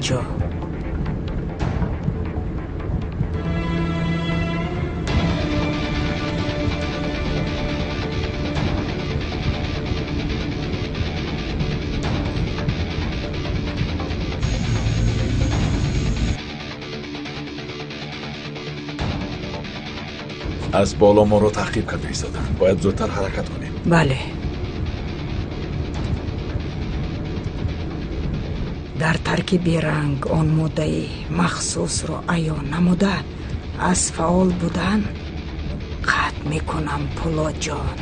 ин ҷо. Аз боло моро таъқиб карда истоданд. Бояд зудтар ҳаракат кунем. Бале. Дар таркиби ранг он моддаи махсусро аён намуда, аз фаъол будан қатъ мекунам, Пулодҷон.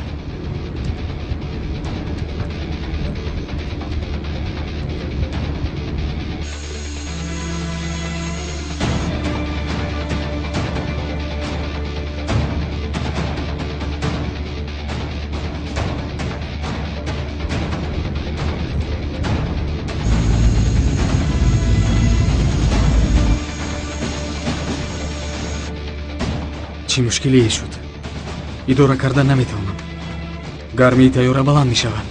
Чӣ мушкилие шуд? Идора карда наметавонам. Гармии тайёра баланд мешавад.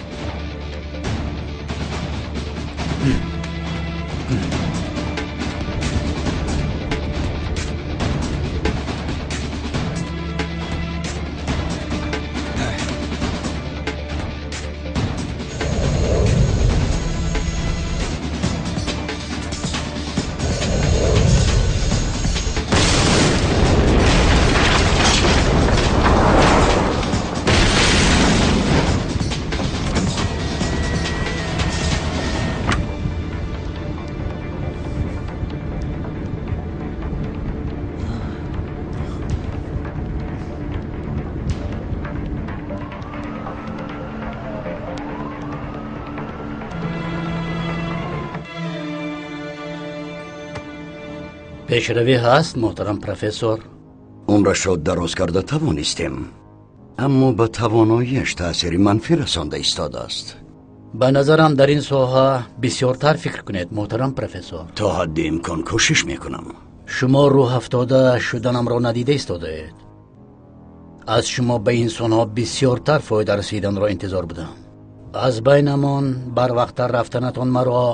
Пешравӣ ҳаст, муҳтарам профессор. Умрашро дароз карда тавонистем, аммо ба тавоноияш таъсири манфӣ расонда истодааст. Ба назарам, дар ин соҳа бисёртар фикр кунед, муҳтарам профессор. То ҳадди имкон кӯшиш мекунам. Шумо рӯҳафтода шуданамро надида истодаед. Аз шумо ба инсонҳо бисёртар фоида расиданро интизор будам. Аз байнамон барвақттар рафтанатон маро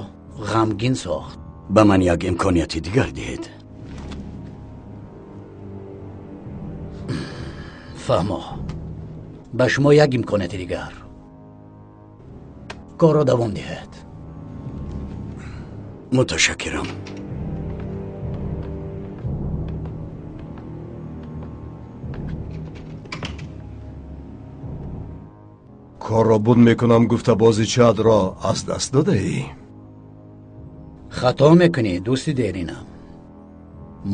ғамгин сохт. Ба ман як имконияти дигар диҳед. Фаҳмо, ба шумо як имконияти дигар. Корро давом диҳед. Муташаккирам. Корро буд мекунам гуфта, бозичаатро аз даст додаӣ. Хато мекунӣ, дӯсти деринам.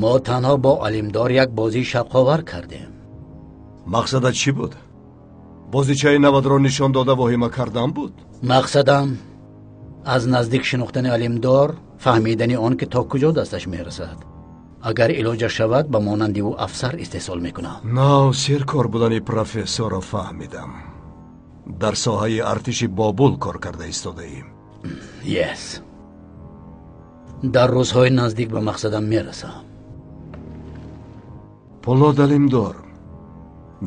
Мо танҳо бо Алимдор як бозии шавқовар кардем. Мақсадат чӣ буд? Бозичаи навадро нишон дода воҳима кардан буд? Мақсадам аз наздик шинохтани Алимдор, фаҳмидани он, ки то куҷо дасташ мерасад. Агар илоҷа шавад, ба монанди ӯ афсар истеҳсол мекунам. Нав серкор будани профессорро фаҳмидам. Дар соҳаи артиши Бобул кор карда истодаӣ. Yes, дар рӯзҳои наздик ба мақсадам мерасам. Пулод Алимдор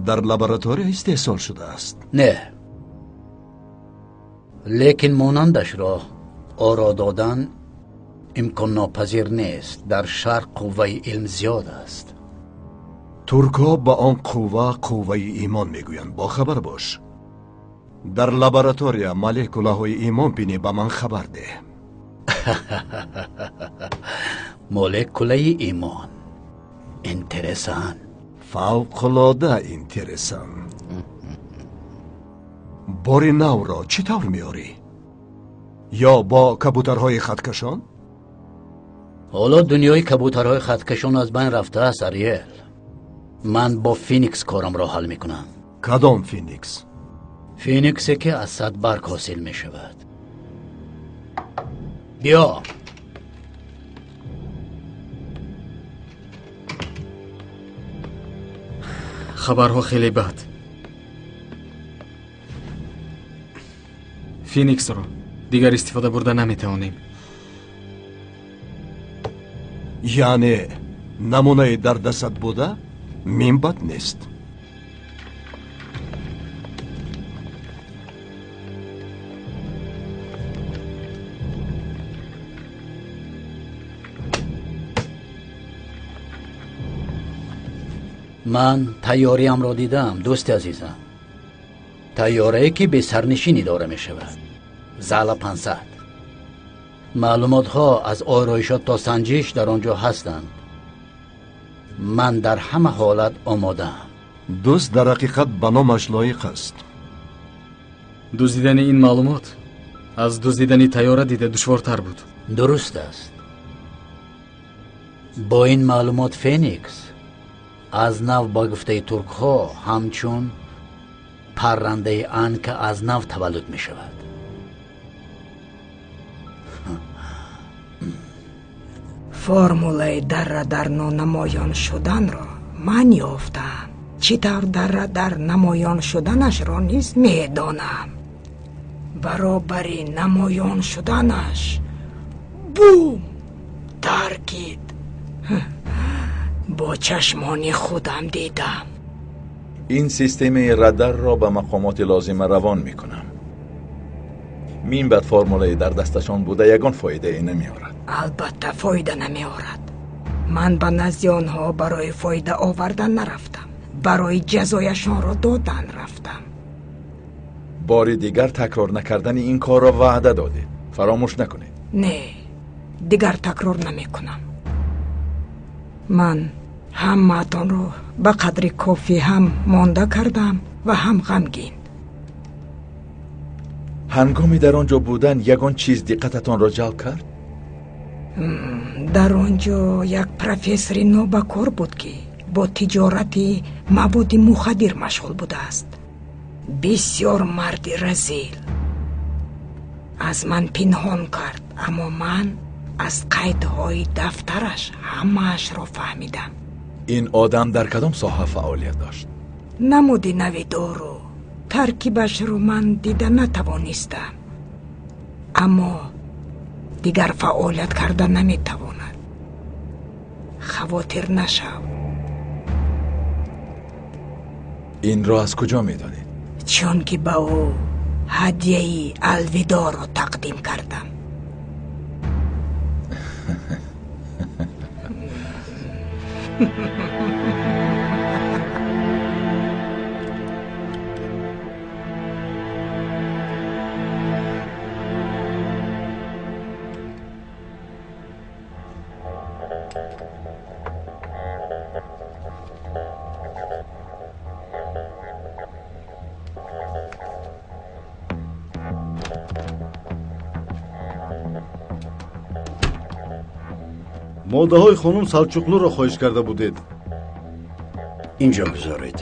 дар лаборатория истеҳсол шудааст? Не, лекин монандашро оро додан имконнопазир нест. Дар Шарқ қувваи илм зиёд аст. Туркҳо ба он қувва қувваи имон мегӯянд, бохабар бош. Дар лаборатория молекулаҳои имон бинӣ, ба ман хабар деҳ. Молекулаи имон, интересан. Фавқулода интересан. Бори навро чӣ тавр меорӣ? Ё бо кабутарҳои хаткашон? Ҳоло дунёи кабутарҳои хаткашон аз байн рафтааст, Ариел. Ман бо феникс корамро ҳал мекунам. Кадом феникс? Фениксе, ки аз сад барг ҳосил мешавад. Биё. Хабарҳо хеле бад. Фениксро дигар истифода бурда наметавонем. Яъне намунаи дар дастат буда минбад нест? Ман тайёриамро дидам, дӯсти азизам. Тайёрае ки бесарнишин идора мешавад. Зала 500. Маълумотҳо аз ороишот то санҷиш дар он ҷо ҳастанд. Ман дар ҳама ҳолат омодаам. Дӯст дар ҳақиқат ба номаш лоиқ аст. Дуздидани ин маълумот аз дуздидани тайёра дида душвортар буд. Дуруст аст. Бо ин маълумот Феникс аз нав ба гуфтаи туркҳо ҳамчун паррандаи Анка аз нав таваллуд мешавад. Формулаи дар радар нонамоён шуданро ман ёфтам. Чӣ тавр дар радар намоён шуданашро низ медонам. Баробари намоён шуданаш бум таркид. Бо чашмони худам дидам. Ин системаи радарро ба мақомоти лозима равон мекунам. Мин баъд формулаи дар дасташон буда ягон фоидае намеорад. Албатта фоида намеорад. Ман ба назди онҳо барои фоида овардан нарафтам, барои ҷазояшонро додан рафтам. Бори дигар такрор накардани ин корро ваъда додед. Фаромӯш накунед. Не, дигар такрор намекунам. Ман ҳамаатонро ба қадри кофӣ ҳам монда кардам ва ҳам ғамгин. Ҳангоми дар он ҷо будан ягон чиз диққататонро ҷалб кард? Дар он ҷо як профессори нобакор буд, ки бо тиҷорати маводи мухаддир машғул будааст. Бисёр марди разил. Аз ман пинҳон кард, аммо ман аз қайдҳои дафтараш ҳамаашро фаҳмидам. Ин одам дар кадом соҳа фаъолият дошт? Намуди нави дору таркибашро ман дида натавонистам, аммо дигар фаъолият карда наметавонад. Хавотир нашав. Инро аз куҷо медонед? Чунки ба ӯ ҳадияи алвидоро тақдим кардам. Моддаҳои хонум Салчуқлуро хоҳиш карда будед. Инҷо гузоред.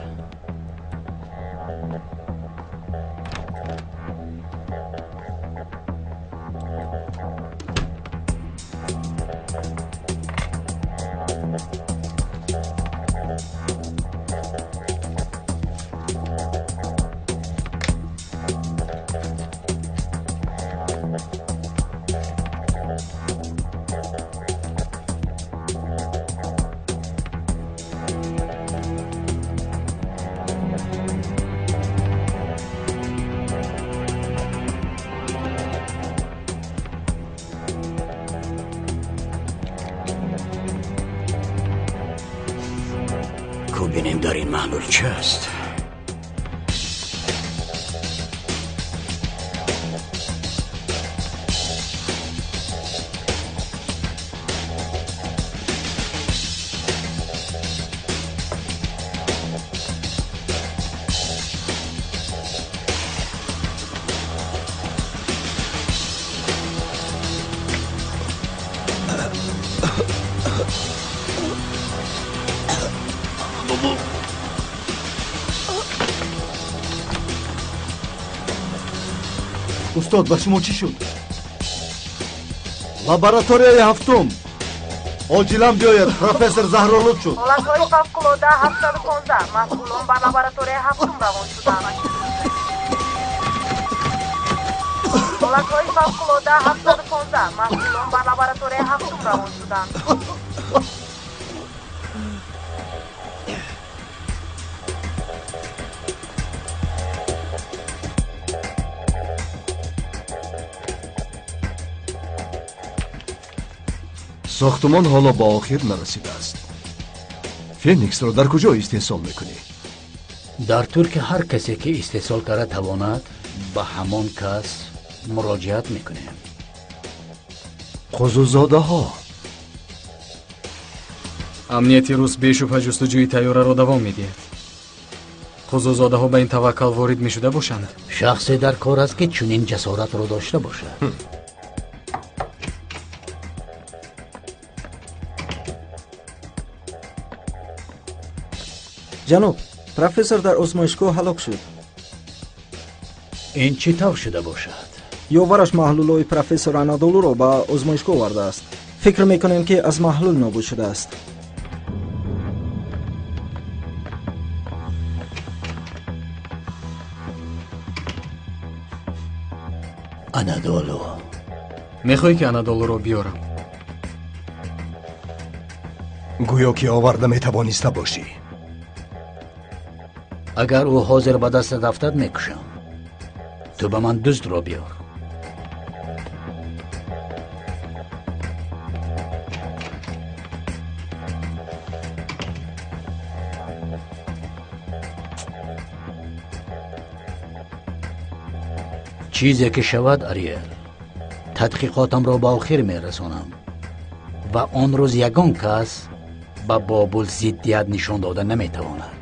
ببینیم در این محلول چه است. Устод, ба шумо чӣ шуд? Лабораторияи ҳафтум. Оҷилан биёяд, профессор заҳролуд шуд. Ҳолатҳои фавқулода 715. Масъулон ба лабораторияи ҳафтум равон шуданд. Ҳолатҳои фавқулода 715. Масъулон ба лабораторияи ҳафтум равон шуданд. Сохтумон ҳоло ба охир нарасидааст. Фениксро дар куҷо истеҳсол мекунӣ? Дар Туркия ҳар касе ки истеҳсол карда тавонад, ба ҳамон кас муроҷиат мекунем. Қузузодаҳо. Амнияти рус бешубҳа ҷустуҷӯи тайёраро давом медиҳад. Қузузодаҳо ба ин таваккал ворид мешуда бошанд? Шахсе дар кор аст, ки чунин ҷасоратро дошта бошад. Ҷаноб, профессор дар озмоишгоҳ ҳалок шуд. Ин чӣ тавр шуда бошад? Ёвараш маҳлулҳои профессор Анадолуро ба озмоишгоҳ овардааст. Фикр мекунем, ки аз маҳлул нобуд шудааст. Анадолу. Мехоҳӣ, ки Анадолуро биёрам? Гӯё ки оварда метавониста бошӣ. Агар ӯ ҳозир ба дастат афтад, мекушам. Ту ба ман дуздро биёр. Чизе ки шавад, Ариэл, тадқиқотамро ба охир мерасонам ва он рӯз ягон кас ба Бобул зиддият нишон дода наметавонад.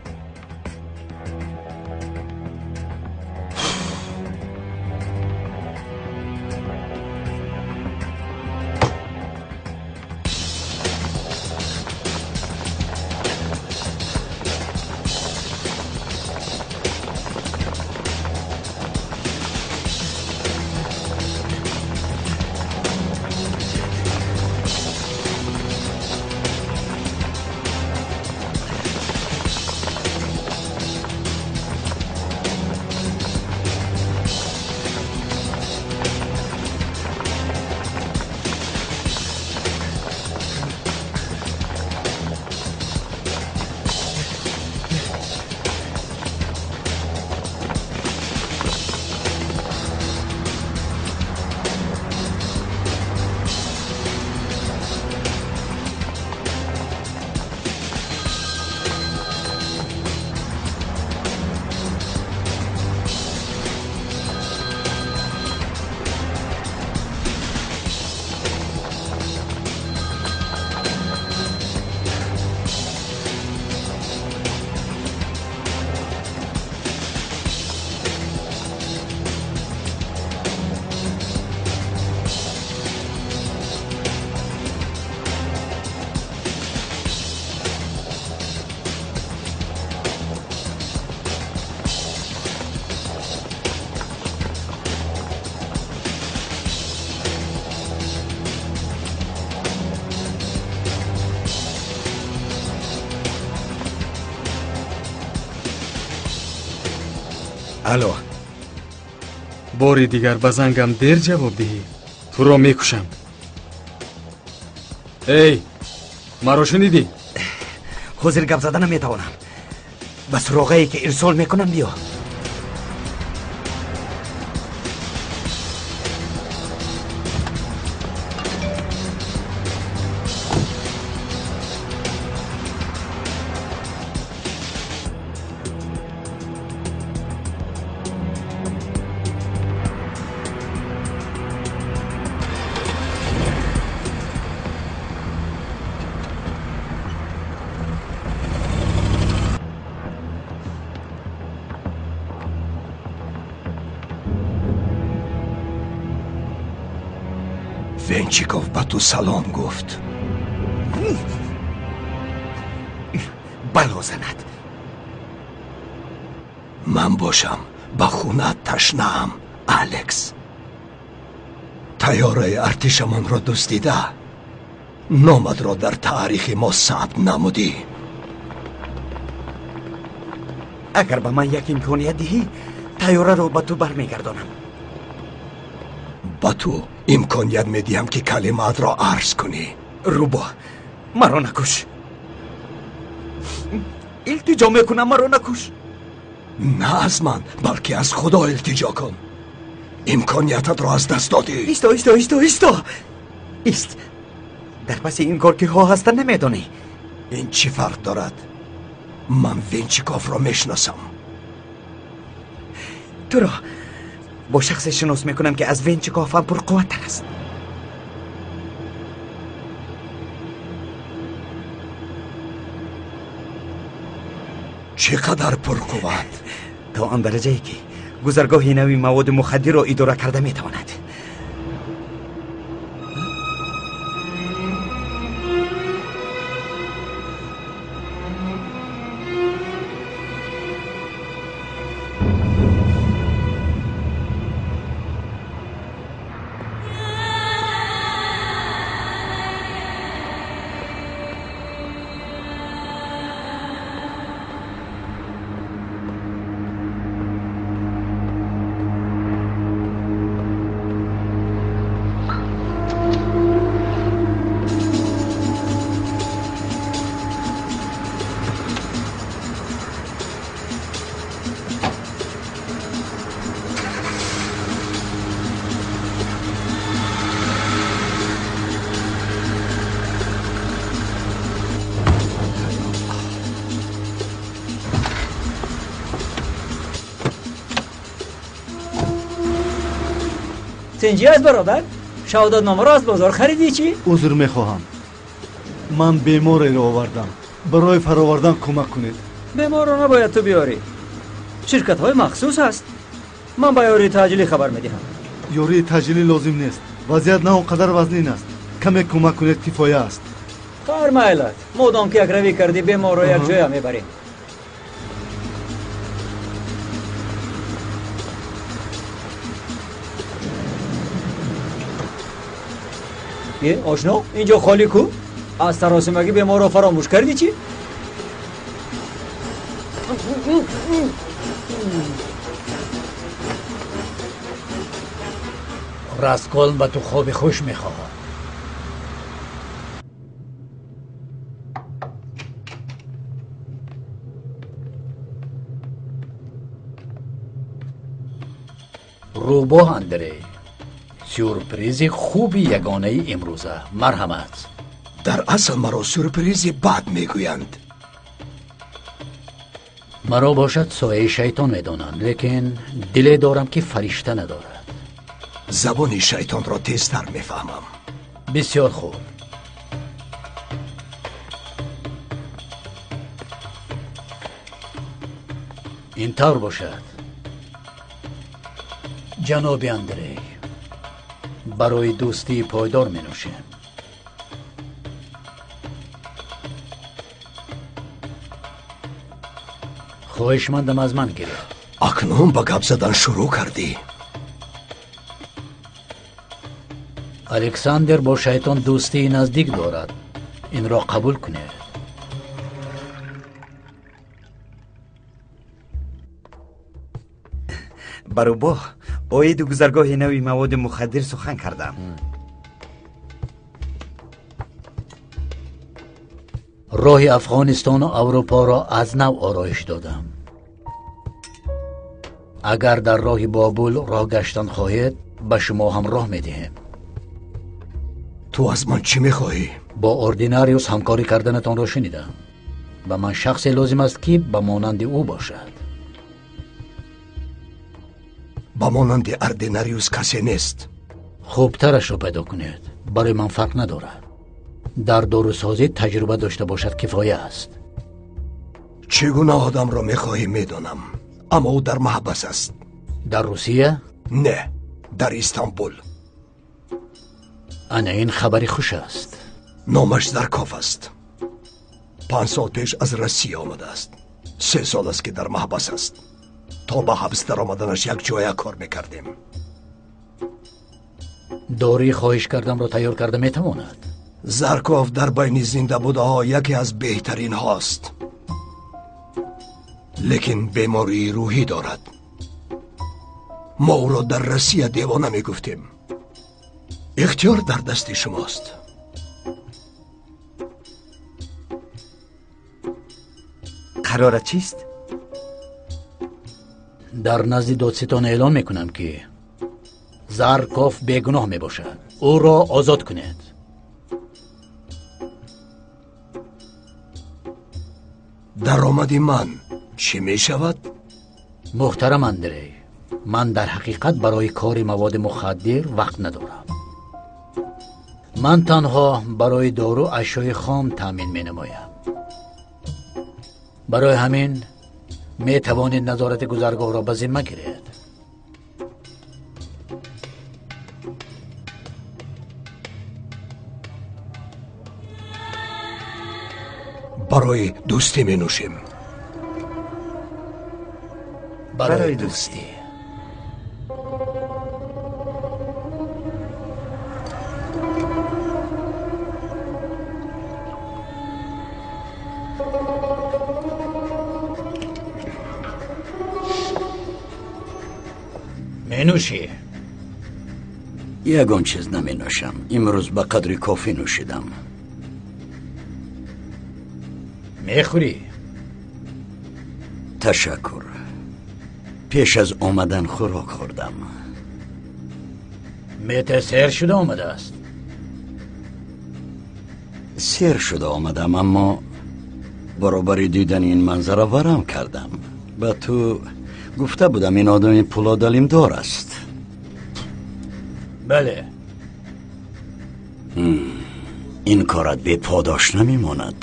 Алло. Бори дигар ба зангам дер ҷавоб диҳӣ, туро мекушам. Эй, маро шунидӣ? Ҳозир гап зада наметавонам. Ба суроғае ки ирсол мекунам биё. Венчиков ба ту салом гуфт. Бало занад. Ман бошам ба хунат ташнаам, Алекс. Тайёраи артишамонро дуздида, номатро дар таърихи мо сабт намудӣ. Агар ба ман як имконият диҳӣ, тайёраро ба ту бармегардонам. Ба ту имконият медиҳам, ки калимаатро арз кунӣ. Рӯбо, маро накуш. Илтиҷо мекунам, маро накуш. На аз ман, балки аз Худо илтиҷо кун. Имкониятатро аз даст додӣ. Исто, исто, исто, исто, ист. Дар паси ин кор киҳо ҳастанд намедонӣ. Ин чӣ фарқ дорад? Ман Венчиковро мешиносам. Туро бо шахсе шинос мекунам, ки аз Венчиков ҳам пурқувваттар аст. Чӣ қадар пурқувват? То он дараҷае ки гузаргоҳи нави маводи мухаддирро идора карда метавонад. Тинҷӣ аст, бародар? Шаҳодатномаро аз бозор харидӣ чӣ? Узр мехоҳам, ман бемореро овардам. Барои фаровардан кӯмак кунед. Беморро набояд ту биёрӣ. Ширкатҳои махсус ҳаст. Ман ба ёрии таъҷилӣ хабар медиҳам. Ёрии таъҷилӣ лозим нест. Вазъият на он қадар вазнин аст. Каме кӯмак кунед, кифоя аст. Хайр, майлат, модом ки якравӣ кардӣ, беморро якҷоя мебарем. Е, ошно, инҷо холӣ ку? Аз таросимагӣ беморро фаромӯш кардӣ чӣ? Расколн ба ту хоби хуш мехоҳад. Рӯбоҳ Андрей, сюрпризи хуби ягонаи имрӯза. Марҳамат. Дар асл маро сюрпризи бад мегӯянд. Маро бошад сояи шайтон медонанд, лекин диле дорам, ки фаришта надорад. Забони шайтонро тезтар мефаҳмам. Бисёр хуб. Ин тавр бошад, ҷаноби Андрей, барои дӯстии пойдор менӯшем. Хоҳишмандам, аз ман гиред. Акнун ба гап задан шурӯъ кардӣ. Александр бо шайтон дӯстии наздик дорад. Инро қабул кунед. Ба рӯбоҳ оиди гузаргоҳи нави маводи мухаддир сухан кардам. Роҳи Афғонистону Аврупоро аз нав ороиш додам. Агар дар роҳи Бобул роҳ гаштан хоҳед, ба шумо ҳам роҳ медиҳем. Ту аз ман чӣ мехоҳӣ? Бо Ординариус ҳамкорӣ карданатонро шунидам. Ба ман шахсе лозим аст, ки ба монанди ӯ бошад. Ба монанди Ординариус касе нест. Хубтарашро пайдо кунед, барои ман фарқ надорад. Дар дорусозӣ таҷриба дошта бошад, кифоя аст. Чӣ гуна одамро мехоҳӣ, медонам, аммо ӯ дар маҳбас аст. Дар Русия? Не, дар Истанбул. Ана ин хабари хуш аст. Номаш Зарков аст. 5 сол пеш аз Россия омадааст. 3 сол аст, ки дар маҳбас аст. То ба ҳабс даромаданаш якҷоя кор мекардем. Дории хоҳиш кардамро тайёр карда метавонад? Зарков дар байни зиндабудаҳо яке аз беҳтаринҳост, лекин бемории рӯҳӣ дорад. Мо ӯро дар Россия девона мегуфтем. Ихтиёр дар дасти шумост. Қарорат чист? Дар назди додситон эълон мекунам, ки Зарков бегуноҳ мебошад. Ӯро озод кунед. Даромади ман чӣ мешавад? Муҳтарам Андрей, ман дар ҳақиқат барои кори маводи мухаддир вақт надорам. Ман танҳо барои дору ашёи хом таъмин менамоям. Барои ҳамин метавонед назорати гузаргоҳро ба зимма гиред. Барои дӯстӣ менӯшем. Барои дӯстӣ. Менӯшӣ? Ягон чиз наменӯшам. Имрӯз ба қадри кофӣ нӯшидам. Мехӯрӣ? Ташаккур. Пеш аз омадан хӯрок хӯрдам. Мете сер шуда омадааст. Сер шуда омадам, аммо баробари дидани ин манзара варам кардам. Ба ту гуфта будам ин одами пулодалимдор аст. Бале. Ин корат беподош намемонад.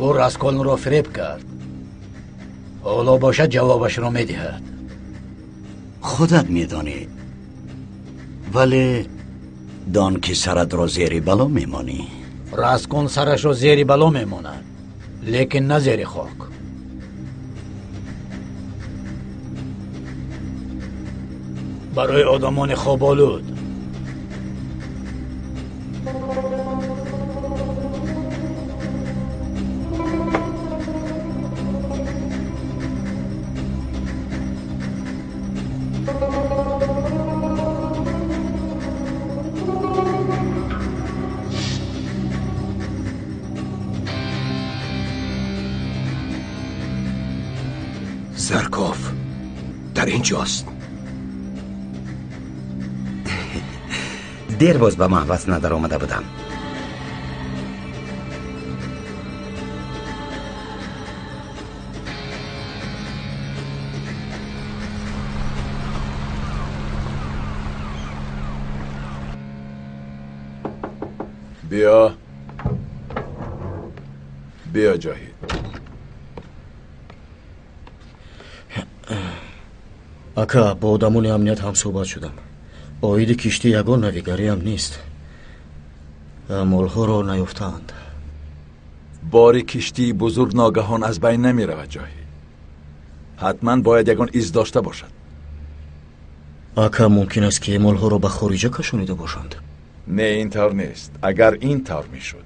Ӯ Расколнро фиреб кард. Ҳоло бошад ҷавобашро медиҳад. Худат медонӣ, вале дон ки саратро зери бало мемонӣ. Раскон сарашро зери бало мемонад, лекин на зери хок. Барои одамони хоболуд. Зарков дар инҷост. Дер боз ба маҳбас надаромада будам. Биё, биё Ҷоҳид. Ака, бо одамони амният ҳамсӯҳбат шудам. Оиди киштӣ ягон навигариам нест. Молҳоро наёфтаанд. Бори киштии бузург ногаҳон аз байн намеравад, Ҷоҳид. Ҳатман бояд ягон из дошта бошад. Ака, мумкин аст ки молҳоро ба хориҷа кашонида бошанд? Не, ин тавр нест. Агар ин тавр мешуд,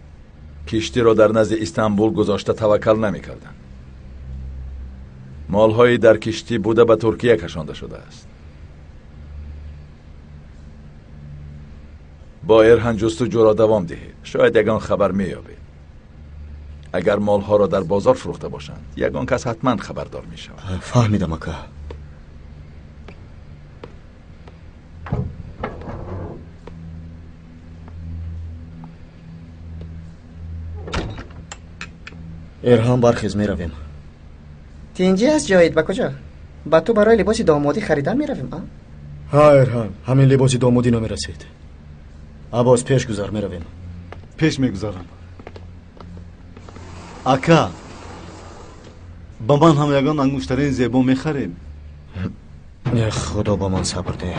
киштиро дар назди Истанбул гузошта таваккал намекарданд. Молҳои дар киштӣ буда ба Туркия кашонда шудааст. Бо Эрҳан ҷустуҷӯро давом диҳед. Шояд ягон хабар меёбед. Агар молҳоро дар бозор фурӯхта бошанд, ягон кас ҳатман хабардор мешавад. Фаҳмидам, ака. Эрҳан, бархез, меравем. Тинҷӣ аст, Ҷоҳид, ба куҷо? Ба ту барои либоси домодӣ харидан меравем, а? Ҳа, Эрҳан, ҳамин либоси домодӣ намерасед. Аббос, пеш гузар, меравем. Пеш мегузарам. Ака, ба ман ҳам ягон ангуштарини зебо мехарем? Худо ба ман сабр деҳ.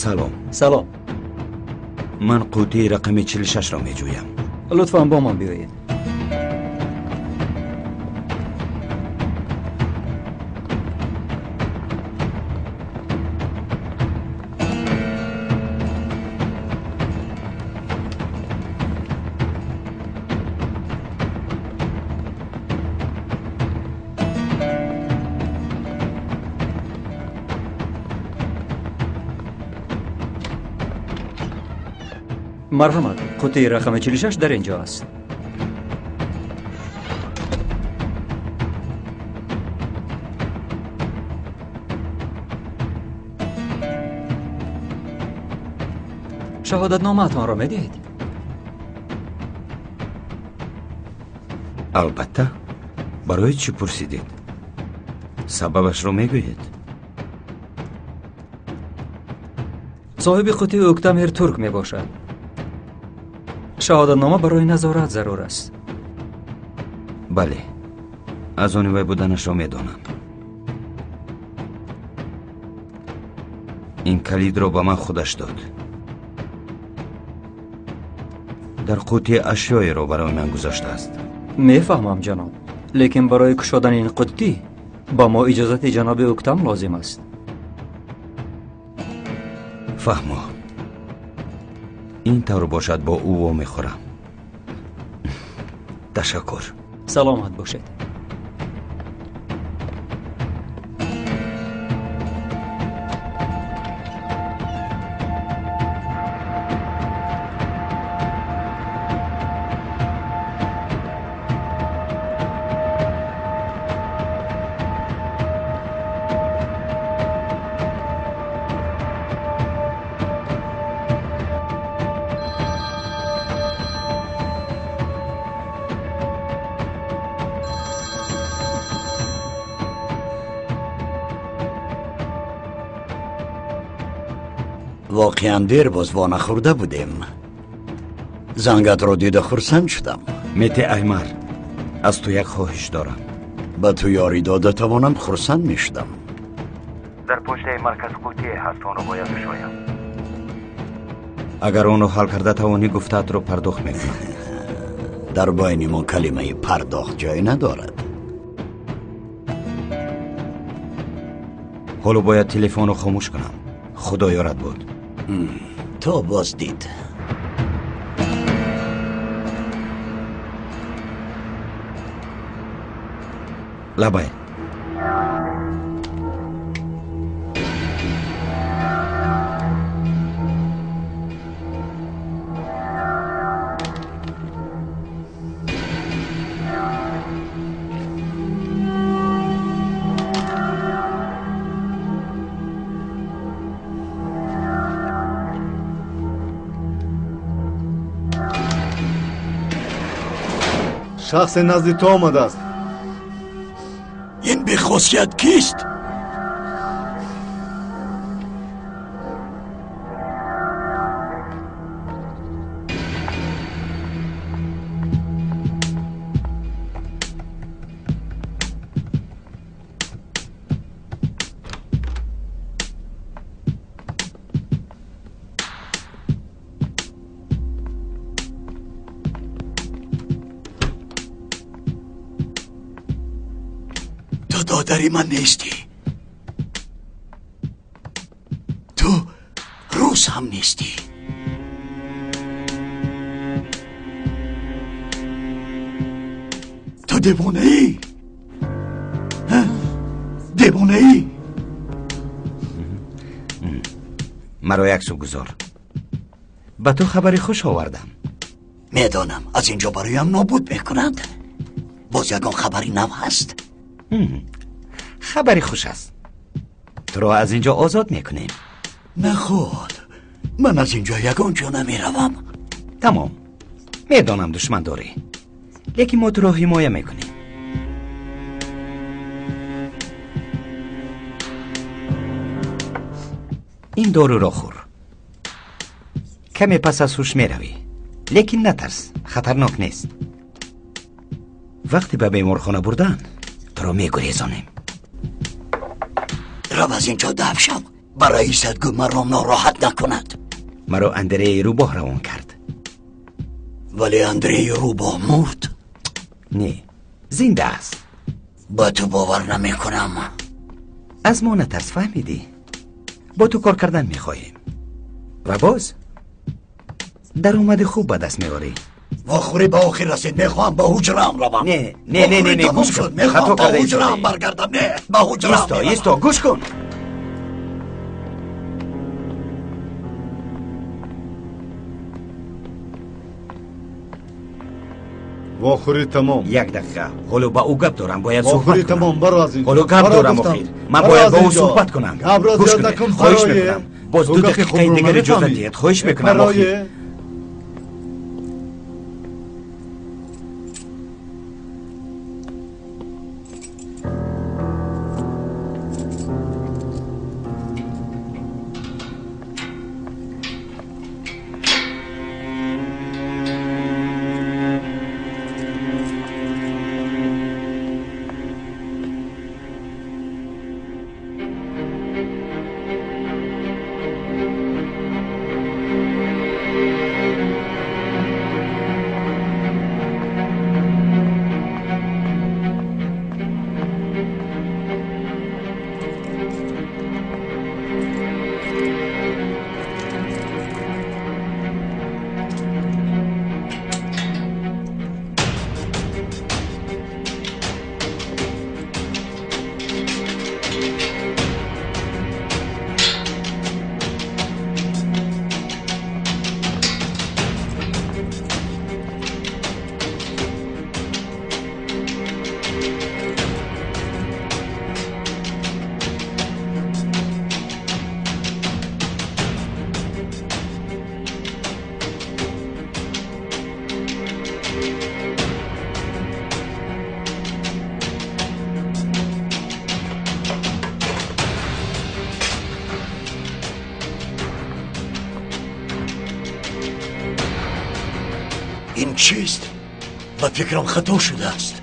Салом. Салом. Ман қутии рақами 46-ро меҷӯям. Лутфан бо ман биёед. Марҳамат, қуттии рақами 46 дар ин ҷо аст. Шаҳодатномаатонро медиҳед? Албатта. Барои чӣ пурсидед? Сабабашро мегӯед? Соҳиби қуттӣ Ӯктамир Турк мебошад. Шаҳодатнома барои назорат зарур аст. Бале, аз они вай буданашро медонам. Ин калидро ба ман худаш дод. Дар қуттӣ ашёеро барои ман гузоштааст. Мефаҳмам, ҷаноб, лекин барои кушодани ин қуттӣ ба мо иҷозати ҷаноби Ӯктам лозим аст. Фаҳмо. Ин тавр бошад, бо ӯ вомехӯрам. Ташаккур. Саломат бошед. Воқеан дер боз вонахӯрда будем. Зангатро дида хурсанд шудам. Мете Аймар, аз ту як хоҳиш дорам. Ба ту ёрӣ дода тавонам хурсанд мешудам. Дар почтаи марказ қуттие ҳаст, онро бояд кушоям. Агар онро ҳал карда тавонӣ, гуфтаатро пардохт мекунам. Дар байни мо калимаи пардохт ҷой надорад. Ҳоло бояд телефонро хомӯш кунам. Худо ёрат буд. То боз дид. Лабай. Шахсе назди ту омадааст. Ин бехосият кист? Додари ман нестӣ. Ту рус ҳам нестӣ. Ту девонаӣ. Девонаӣ. Маро як су гузор. Ба ту хабари хуш овардам. Медонам, аз ин ҷо бароям нобуд мекунанд. Боз ягон хабари нав ҳаст? Хабари хуш аст. Туро аз ин ҷо озод мекунем. Наход, ман аз ин ҷо ягон ҷо намеравам. Тамом, медонам душман дорӣ, лекин мо туро ҳимоя мекунем. Ин доруро хӯр. Каме пас аз ҳуш меравӣ, лекин натарс, хатарнок нест. Вақте ба беморхона бурдан, туро мегурезонем. Рав аз ин ҷо даф шав. Ба раисат гӯ маро нороҳат накунад. Маро Андреи Рӯбоҳ равон кард. Вале Андреи Рӯбоҳ мурд. Не, зинда аст. Ба ту бовар намекунам. Аз мо натарс, фаҳмидӣ? Бо ту кор кардан мехоҳем. Ва боз даромади хуб ба даст меорӣ. Вохӯрӣ ба охир расид. Мехоҳам ба ҳуҷраам равам. Не, не, не, не, не, гӯш кун. Мехоҳам ба ҳуҷраам баргардам. Не, ба ҳуҷраам. Исто, исто, гӯш кун. Вохӯрӣ тамом. Як дақиқа, ҳоло ба ӯ гап дорам, бояд суҳбат Вохӯрӣ тамом, баро аз инҷо. Ҳоло гап Баро дорам гуфтам. охир. Ман Баро бояд аз бо ӯ инҷо. суҳбат кунам. Гапро Гӯш зиёд кунед, накун, хоҳиш барое. мекунам. Боз Ту ду гапи дақиқаи хубро дигар иҷозат намефаҳмӣ. диҳед. Хоҳиш мекунам Барое. охир. Ин чист? Ба фикрам хато шудааст.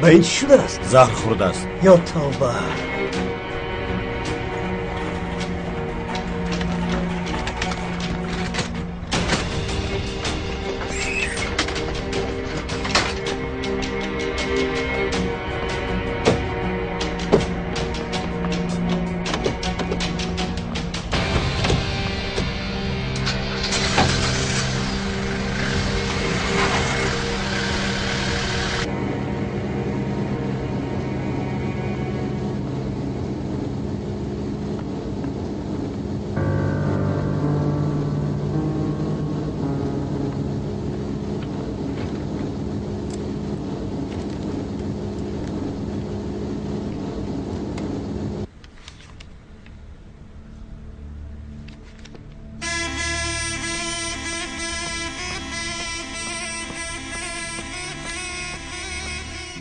Ба ин чӣ шудааст? Заҳр хӯрдааст. Ё тавба!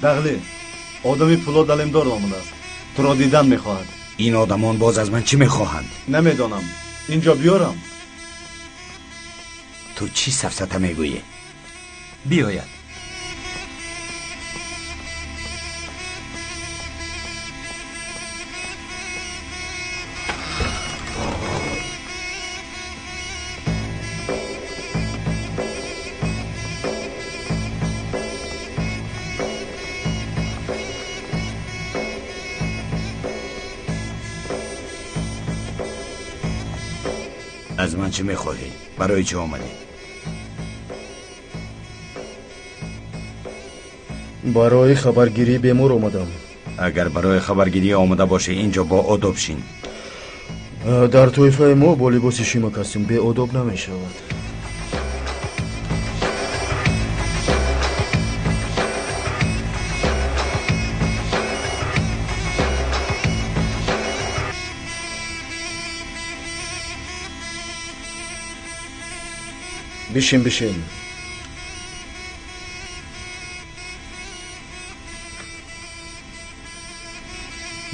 Дағле, одами Пулод Алемдор омадааст. Туро дидан мехоҳад. Ин одамон боз аз ман чӣ мехоҳанд? Намедонам. Инҷо биёрам. Ту чӣ сафсата мегӯӣ? Биёяд. Аз ман чӣ мехоҳӣ? Барои чӣ омадӣ? Барои хабаргирии бемор омадам. Агар барои хабаргирӣ омада бошӣ, инҷо бо одоб шин. Дар тойфаи мо бо либоси шима костюм беодоб намешавад. Бишин, бишин.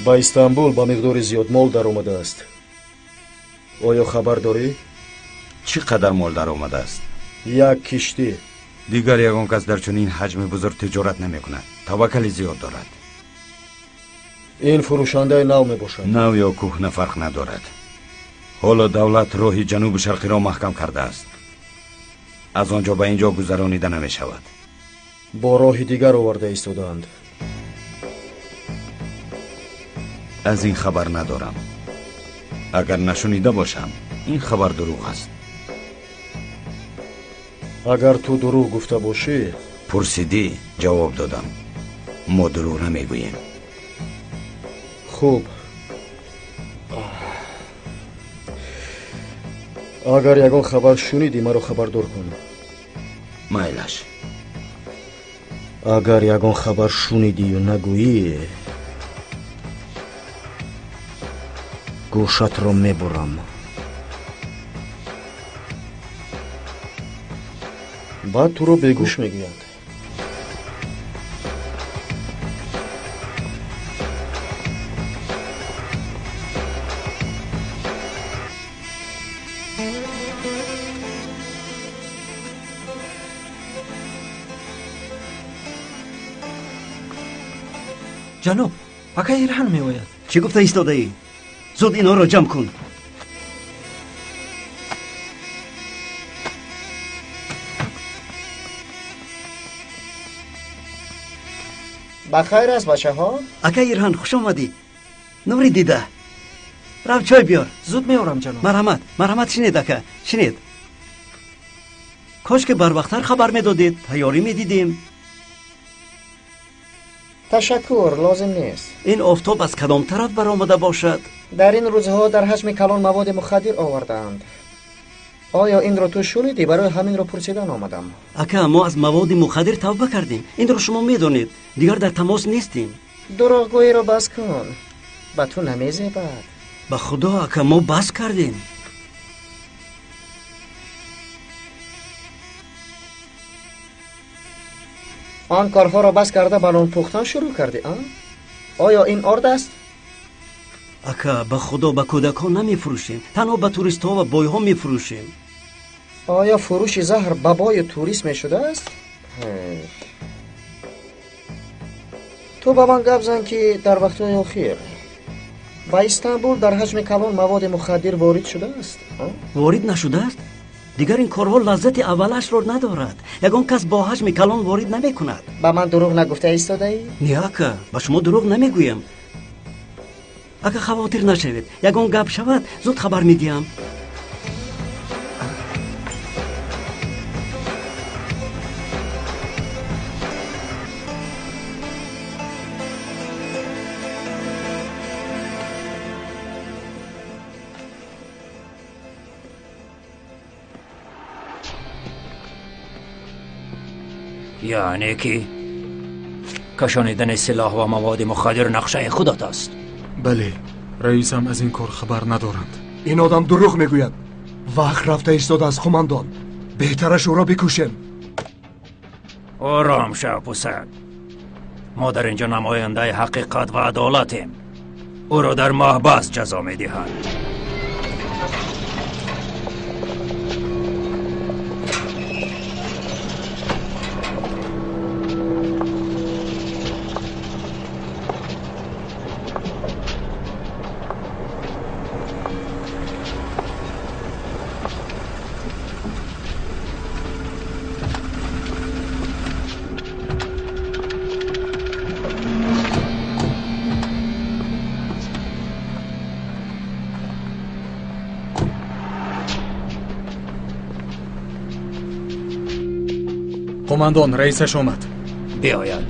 Ба Истанбул ба миқдори зиёд мол даромадааст. Оё хабар дорӣ? Чӣ қадар мол даромадааст? Як киштӣ. Дигар ягон кас дар чунин ҳаҷми бузург тиҷорат намекунад. Таваккали зиёд дорад. Ин фурӯшандаи нав мебошад. Нав ё кӯҳна фарқ надорад. Ҳоло давлат роҳи ҷанубу шарқиро маҳкам кардааст. Аз он ҷо ба ин ҷо гузаронида намешавад. Бо роҳи дигар оварда истодаанд. Аз ин хабар надорам. Агар нашунида бошам, ин хабар дурӯғ аст. Агар ту дурӯғ гуфта бошӣ... Пурсидӣ, ҷавоб додам. Мо дурӯғ намегӯем. Хуб. Агар ягон хабар шунидӣ, маро хабардор кун. Майлаш. Агар ягон хабар шунидию нагӯӣ, гӯшатро мебурам. Баъд туро бегӯш мегӯянд. Ҷаноб, акай Ирҳан меояд. Чӣ гуфта истодаӣ? Зуд инҳоро ҷамъ кун. Ба хайр аст, бачаҳо? Акай Ирҳан, хуш омадӣ. Нури дида. Рав чой биёр. Зуд меорам, ҷаноб. Марҳамат, марҳамат, шинед, ака, шинед. Кош ки барвақттар хабар медодед, тайёрӣ медидем. Ташаккур, лозим нест. Ин офтоб аз кадом тараф баромада бошад? Дар ин рӯзҳо дар ҳаҷми калон маводи мухаддир овардаанд. Оё инро ту шунидӣ? Барои ҳаминро пурсидан омадам. Ака, мо аз маводи мухаддир тавба кардем. Инро шумо медонед. Дигар дар тамос нестем. Дурӯғгӯиро бас кун. Ба ту намезебад. Ба худо, ака, мо бас кардем. Он корҳоро бас карда ба нон пухтан шурӯъ кардӣ, а? Оё ин орд аст? Ака, ба худо, ба кӯдакон намефурӯшем. Танҳо ба туристҳо ва бойҳо мефурӯшем. Оё фурӯши заҳр ба бою турист мешудааст? Ту ба ман гап зан, ки дар вақтҳои охир ба Истанбул дар ҳаҷми калон маводи мухаддир ворид шудааст? Ворид нашудааст? Дигар ин корҳо лаззати аввалашро надорад. Ягон кас бо ҳаҷми калон ворид намекунад. Ба ман дурӯғ нагуфта истодаӣ? Не, ака, ба шумо дурӯғ намегӯям. Ака, хавотир нашавед. Ягон гап шавад, зуд хабар медиҳам. Яъне ки кашонидани силоҳ ва маводи мухаддир нақшаи худат аст. Бале, раисам аз ин кор хабар надоранд. Ин одам дурӯғ мегӯяд. Вақт рафта истодааст, қумандон. Беҳтараш ӯро бикушем. Ором шав, пусак. Мо дар инҷо намояндаи ҳақиқат ва адолатем. Ӯро дар маҳбас ҷазо медиҳанд. Қумандон, раисаш омад. Биёяд.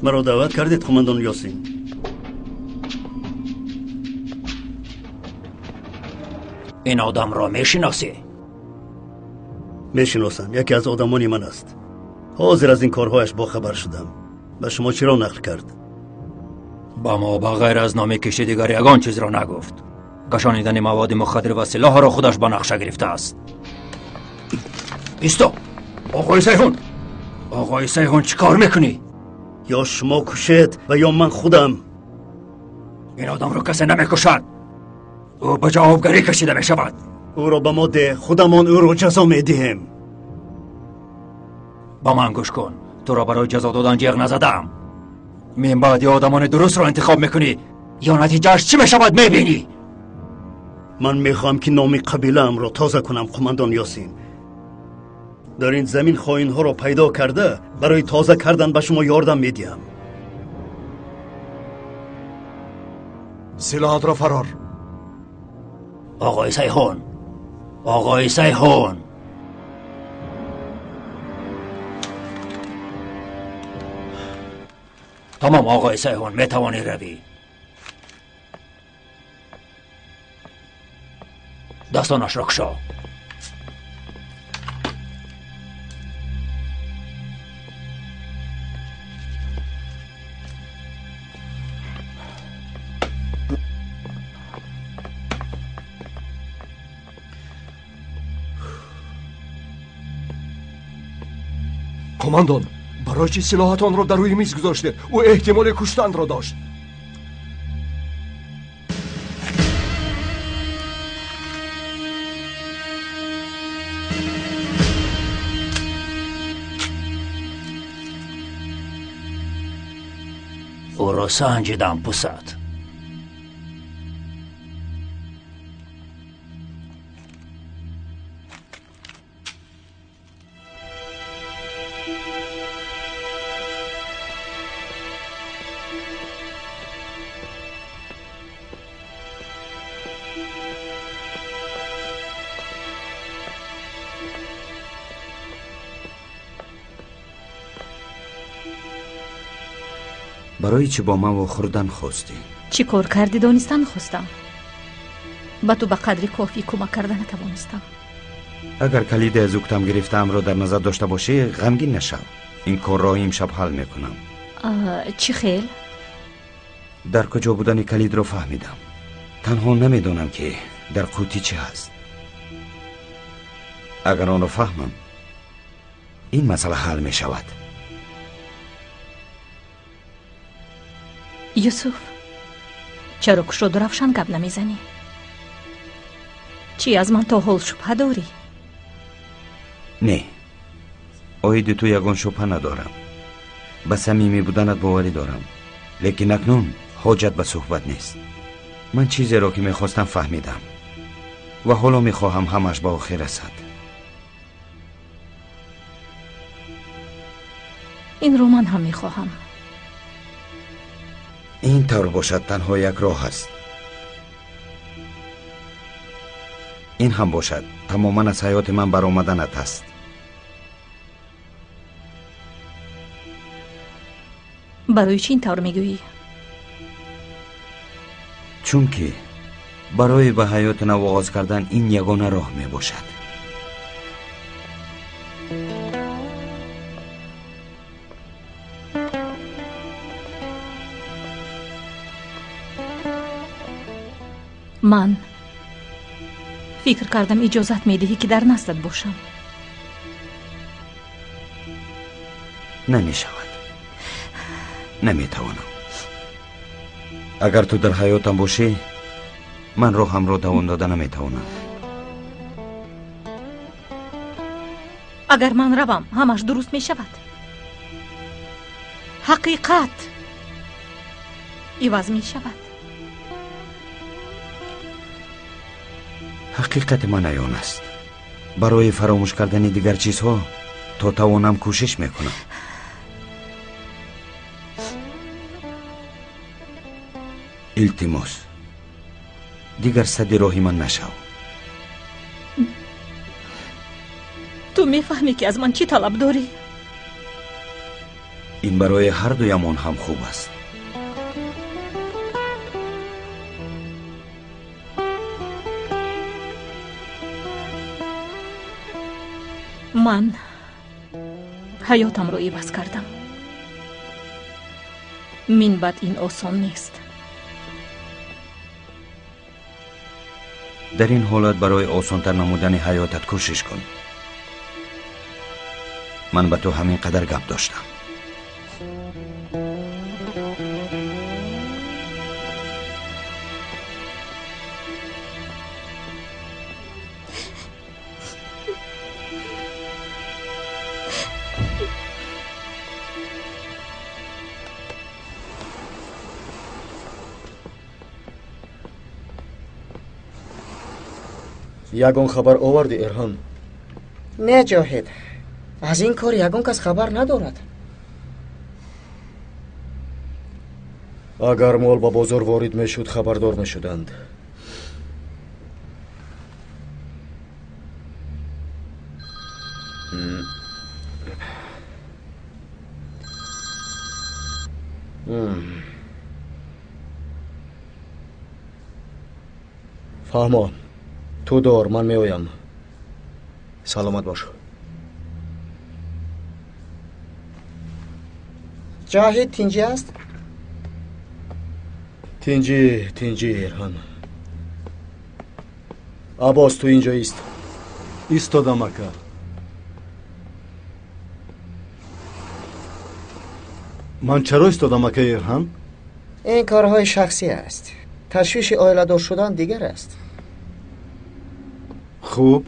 Маро даъват кардед, қумандон Ёсин? Ин одамро мешиносӣ? Мешиносам. Яке аз одамони ман аст. Ҳозир аз ин корҳояш бохабар шудам. Ба шумо чиро нақл кард? Ба мо ба ғайр аз номи кишти дигар ягон чизро нагуфт. Кашонидани маводи мухаддир ва силоҳро худаш ба нақша гирифтааст. Исто! Оғои Сайҳун! Оғои Сайҳун, чӣ кор мекунӣ? Ё шумо кушед ва ё ман худам. Ин одамро касе намекушад. Ӯ ба ҷавобгарӣ кашида мешавад. Ӯро ба мо деҳ, худамон ӯро ҷазо медиҳем. Ба ман гӯш кун. Туро барои ҷазо додан ҷиғ назадаам. Мин баъд ё одамони дурустро интихоб мекунӣ, ё натиҷааш чӣ мешавад мебинӣ. Ман мехоҳам ки номи қабилаамро тоза кунам, қумандон Ёсин. Дар ин замин хоинҳоро пайдо карда, барои тоза кардан ба шумо ёрдам медиҳам. Силоҳатро фарор. Оғои Сайҳун! Оғои Сайҳун! Тамом, оғои Сайҳун, метавонӣ равӣ. Дастонашро кушо. Қумандон, барои чӣ силоҳатонро дар рӯи миз гузоштед? Ӯ эҳтимоли куштанро дошт. Ӯро санҷидам, пусад. Барои чӣ бо ман вохӯрдан хостӣ? Чӣ кор кардӣ донистан хостам. Ба ту ба қадри кофӣ кӯмак карда натавонистам. Агар калиде аз уктам гирифтаамро дар назар дошта бошӣ, ғамгин нашав. Ин корро имшаб ҳал мекунам. Чӣ хел? Дар куҷо будани калидро фаҳмидам. Танҳо намедонам ки дар қутӣ чӣ ҳаст. Агар онро фаҳмам, ин масъала ҳал мешавад. Юсуф, чаро кушоду равшан гап намезанӣ? Чӣ аз ман то ҳол шубҳа дорӣ? Не, оиди ту ягон шубҳа надорам. Ба самимӣ буданат боварӣ дорам. Лекин акнун ҳоҷат ба суҳбат нест. Ман чизеро ки мехостам фаҳмидам ва ҳоло мехоҳам ҳамаш ба охир расад. Инро ман ҳам мехоҳам. Ин тавр бошад, танҳо як роҳ аст. Ин ҳам бошад тамоман аз ҳаёти ман баромаданат аст. Барои чӣ ин тавр мегӯӣ? Чунки барои ба ҳаёти нав оғоз кардан ин ягона роҳ мебошад. Ман фикр кардам иҷозат медиҳӣ ки дар наздат бошам. Намешавад. Наметавонам. Агар ту дар ҳаётам бошӣ, ман роҳамро давом дода наметавонам. Агар ман равам, ҳамаш дуруст мешавад. Ҳақиқат иваз мешавад. Ҳақиқати ман аён аст. Барои фаромӯш кардани дигар чизҳо то тавонам кӯшиш мекунам. Илтимос, дигар садди роҳи ман нашав. Ту мефаҳмӣ ки аз ман чӣ талаб дорӣ? Ин барои ҳар дуямон ҳам хуб аст. Ман ҳаётамро иваз кардам. Мин баъд ин осон нест. Дар ин ҳолат барои осонтар намудани ҳаётат кӯшиш кун. Ман ба ту ҳамин қадар гап доштам. Ягон хабар оварди, Эрҳон? Не, Ҷоҳид, аз ин кор ягон кас хабар надорад. Агар мол ба бозор ворид мешуд, хабардор мешуданд. Фаҳмо, ту дор, ман меоям. Саломат бош. Ҷоҳид тинҷӣ аст? Тинҷӣ, тинҷӣ, Эрҳон. Аббос, ту инҷо ист. Истодам, ака. Ман чаро истодам, ака Эрҳон? Ин корҳои шахсӣ аст. Ташвиши оиладор шудан дигар аст. Хуб.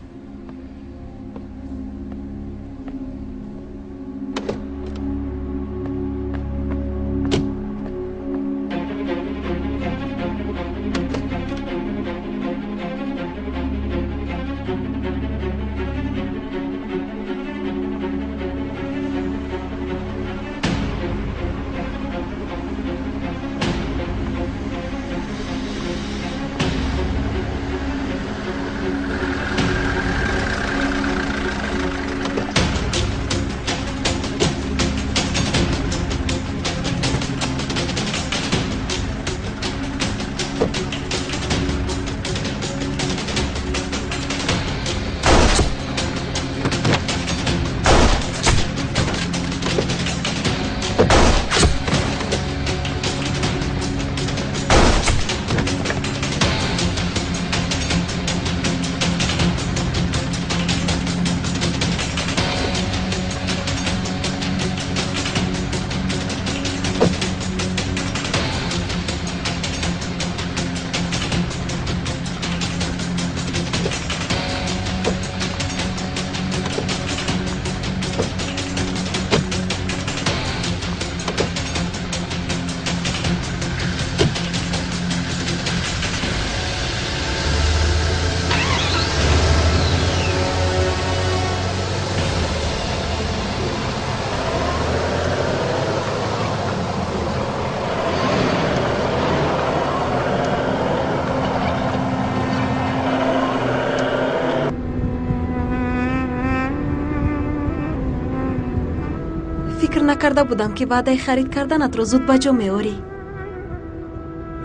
Фикр накарда будам, ки ваъдаи харид карданатро зуд ба ҷо меорӣ.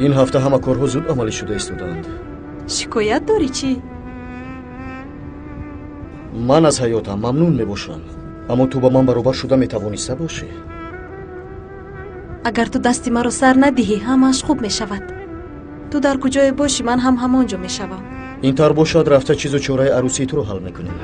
Ин ҳафта ҳама корҳо зуд амалӣ шуда истодаанд. Шикоят дорӣ чӣ? Ман аз ҳаётам мамнун мебошам, аммо ту ба ман баробар шуда метавониста бошӣ. Агар ту дасти маро сар надиҳӣ, ҳамааш хуб мешавад. Ту дар куҷое бошӣ, ман ҳам ҳамон ҷо мешавам. Ин тар бошад, рафта чизу чораи арӯсии туро ҳал мекунем.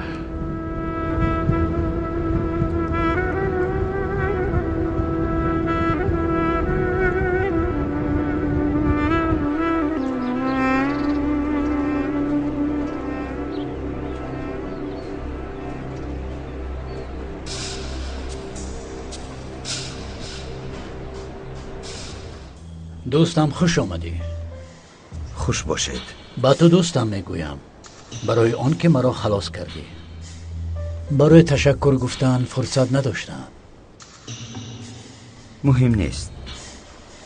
Дӯстам, хуш омадӣ. Хуш бошед. Ба ту дӯстам мегӯям барои он ки маро халос кардӣ. Барои ташаккур гуфтан фурсат надоштам. Муҳим нест.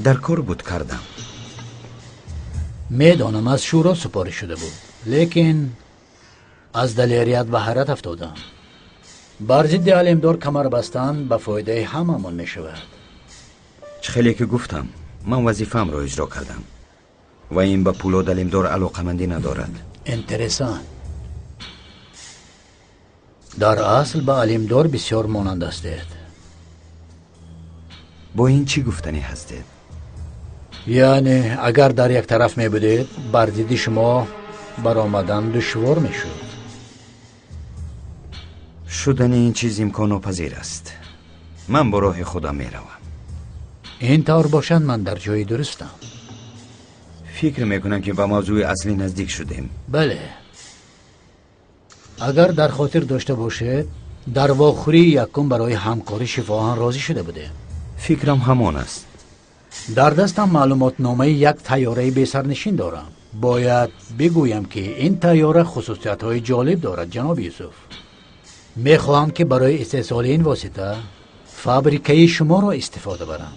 Дар кор буд кардам. Медонам, аз шӯро супориш шуда буд, лекин аз далерият ба ҳайрат афтодам. Бар зидди алимдор камар бастан ба фоидаи ҳамамон мешавад. Чӣ хеле ки гуфтам, ман вазифаамро иҷро кардам ва ин ба Пулод Алимдор алоқамандӣ надорад. Интересан. Дар асл ба Алимдор бисёр монанд ҳастед. Бо ин чӣ гуфтанӣ ҳастед? Яъне агар дар як тараф мебудед, бар зидди шумо баромадан душвор мешуд. Шудани ин чиз имконнопазир аст. Ман бо роҳи худам меравам. Ин тавр бошад, ман дар ҷои дурустам. Фикр мекунам, ки ба мавзӯи аслӣ наздик шудем. Бале, агар дар хотир дошта бошед, дар вохӯрии якум барои ҳамкорӣ шифоҳан розӣ шуда будем. Фикрам ҳамон аст. Дар дастам маълумотномаи як тайёраи бесарнишин дорам. Бояд бигӯям, ки ин тайёра хусусиятҳои ҷолиб дорад, ҷаноби Юсуф. Мехоҳам, ки барои истеҳсоли ин восита фабрикаи шуморо истифода барам.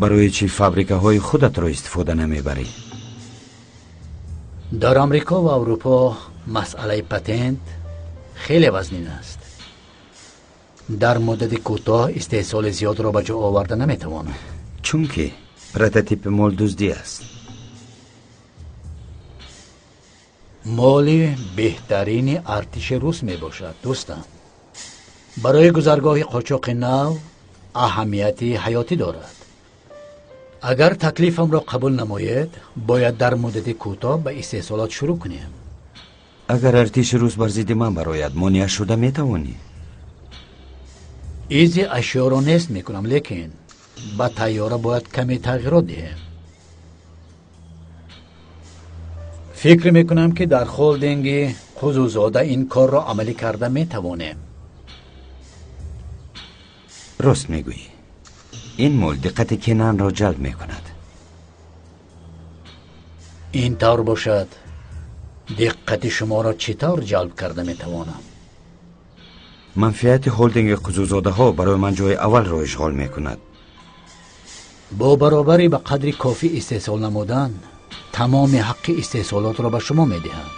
Барои чӣ фабрикаҳои худатро истифода намебарӣ? Дар Амрико ва Аврупо масъалаи патент хеле вазнин аст. Дар муддати кӯтоҳ истеҳсоли зиёдро ба ҷо оварда наметавонам. Чунки прототипи мол дуздӣ аст. Моли беҳтарини артиши рус мебошад, дӯстам. Барои гузаргоҳи қочоқи нав аҳамияти ҳаётӣ дорад. Агар таклифамро қабул намоед, бояд дар муддати кӯтоҳ ба истеҳсолот шурӯъ кунем. Агар артиши рус бар зидди ман барояд, монеа шуда метавонӣ? Изи ашёро нест мекунам, лекин ба тайёра бояд каме тағйирот диҳем. Фикр мекунам, ки дар холдинги Қузузода ин корро амалӣ карда метавонем. Рост мегӯӣ. Ин мол диққати Кенанро ҷалб мекунад. Ин тавр бошад, диққати шуморо чӣ тавр ҷалб карда метавонам? Манфиати холдинги Қузузодаҳо барои ман ҷои аввалро ишғол мекунад. Бо баробари ба қадри кофӣ истеҳсол намудан, тамоми ҳаққи истеҳсолотро ба шумо медиҳам.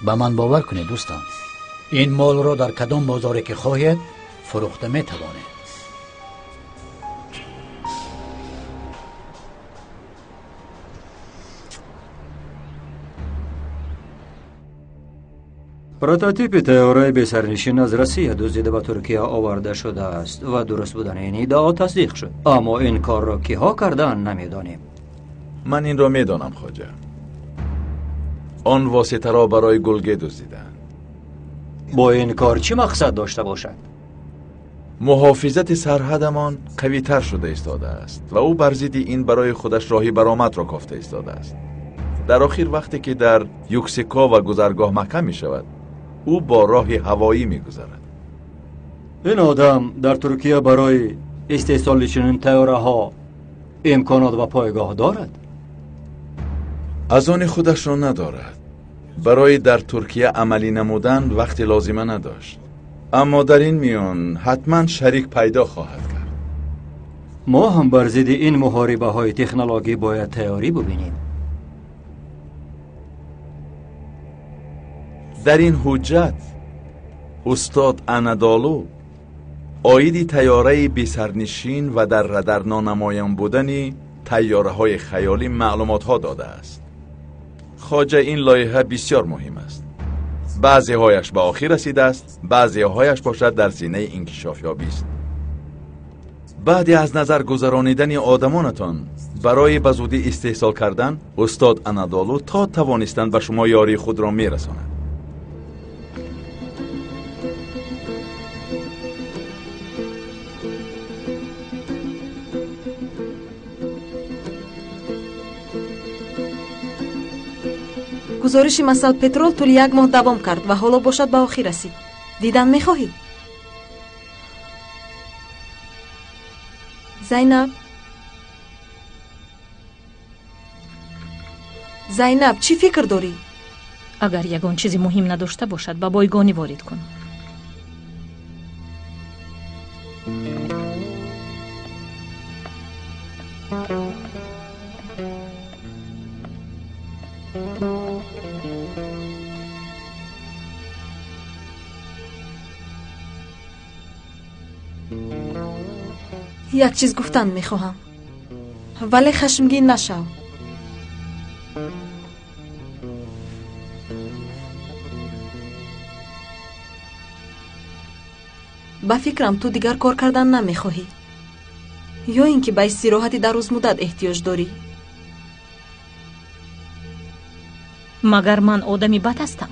Ба ман бовар кунед, дӯстам, ин молро дар кадом бозоре ки хоҳед фурӯхта метавонед. Прототипи тайёраи бесарнишин аз Россия дуздида ба Туркия оварда шудааст ва дуруст будани ин иддао тасдиқ шуд. Аммо ин корро киҳо кардаанд, намедонем. Ман инро медонам, хоҷа. Он воситаро барои Гулге дуздидаанд. Бо ин кор чӣ мақсад дошта бошад? Муҳофизати сарҳадамон қавитар шуда истодааст ва ӯ бар зидди ин барои худаш роҳи баромадро кофта истодааст. Дар охир вақте ки дар Юксикова гузаргоҳ маҳкам мешавад, ӯ бо роҳи ҳавоӣ мегузарад. Ин одам дар Туркия барои истеҳсоли чунин тайёраҳо имконот ва пойгоҳ дорад? Аз они худашро надорад. Барои дар Туркия амалӣ намудан вақти лозима надошт. Аммо дар ин миён ҳатман шарик пайдо хоҳад кард. Мо ҳам бар зидди ин муҳорибаҳои технологӣ бояд тайёрӣ бубинем. Дар ин ҳуҷҷат устод Анадолу оиди тайёраи бесарнишин ва дар радар нонамоён будани тайёраҳои хаёлӣ маълумотҳо додааст. Хоҷа, ин лоиҳа бисёр муҳим аст. Баъзеҳояш ба охир расидааст, баъзеҳояш бошад дар зинаи инкишофёбист. Баъде аз назар гузаронидани одамонатон барои ба зудӣ истеҳсол кардан, устод Анадолу то тавонистанд ба шумо ёрии худро мерасонад. Гузориши масал Петрол тӯли як моҳ давом кард ва ҳоло бошад ба охир расид. Дидан мехоҳӣ? Зайнаб, Зайнаб, чӣ фикр дорӣ? Агар ягон чизи муҳим надошта бошад, ба бойгонӣ ворид кун. Як чиз гуфтан мехоҳам, вале хашмгин нашав. Ба фикрам, ту дигар кор кардан намехоҳӣ, ё ин ки ба истироҳати дарозмуддат эҳтиёҷ дорӣ. Магар ман одами бад ҳастам?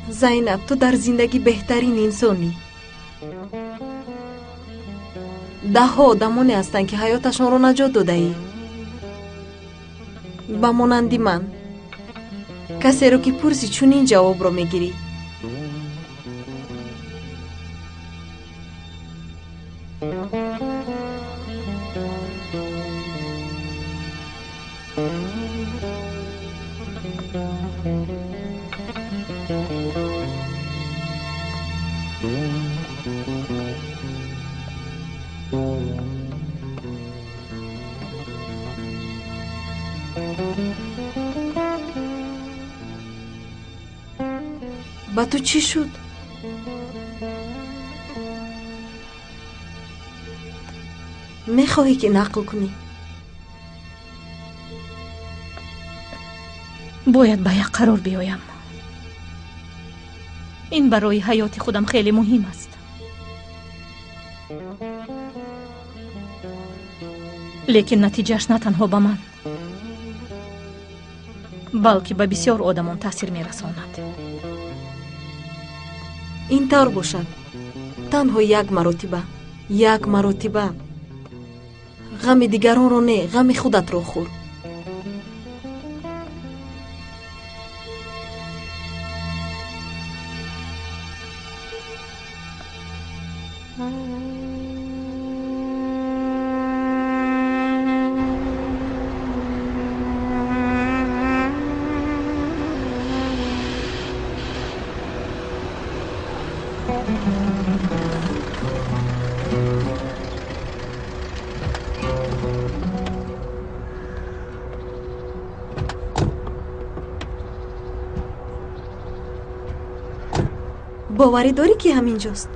Зайнаб, ту дар зиндагӣ беҳтарин инсонӣ. Даҳҳо одамоне ҳастанд, ки ҳаёташонро наҷот додаӣ. Ба монанди ман. Касеро ки пурсӣ, чунин ҷавобро мегирӣ. Ба ту чӣ шуд? Мехоҳӣ ки нақл кунӣ? Бояд ба як қарор биёям. Ин барои ҳаёти худам хеле муҳим аст. Лекин натиҷааш на танҳо ба ман, балки ба бисёр одамон таъсир мерасонад. Ин тавр бошад. Танҳо як маротиба, як маротиба. Ғами дигаронро не, ғами худатро хӯр. Боварӣ дорӣ, ки ҳамин ҷост?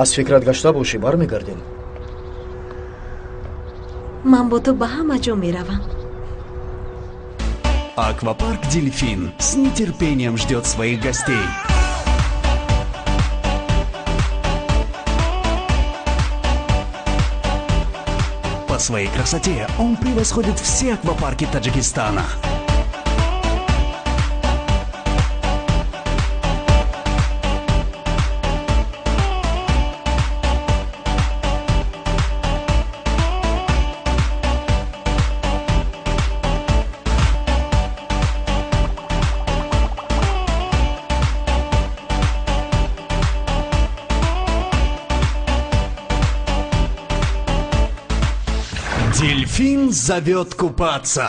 Аз фикрат гашта бошӣ, бармегардем. Ман бо ту ба ҳама ҷо меравам. Аквапарк «Дельфин» с нетерпением ждет своих гостей. По своей красоте он превосходит все аквапарки Таджикистана. Дельфин зовет купаться.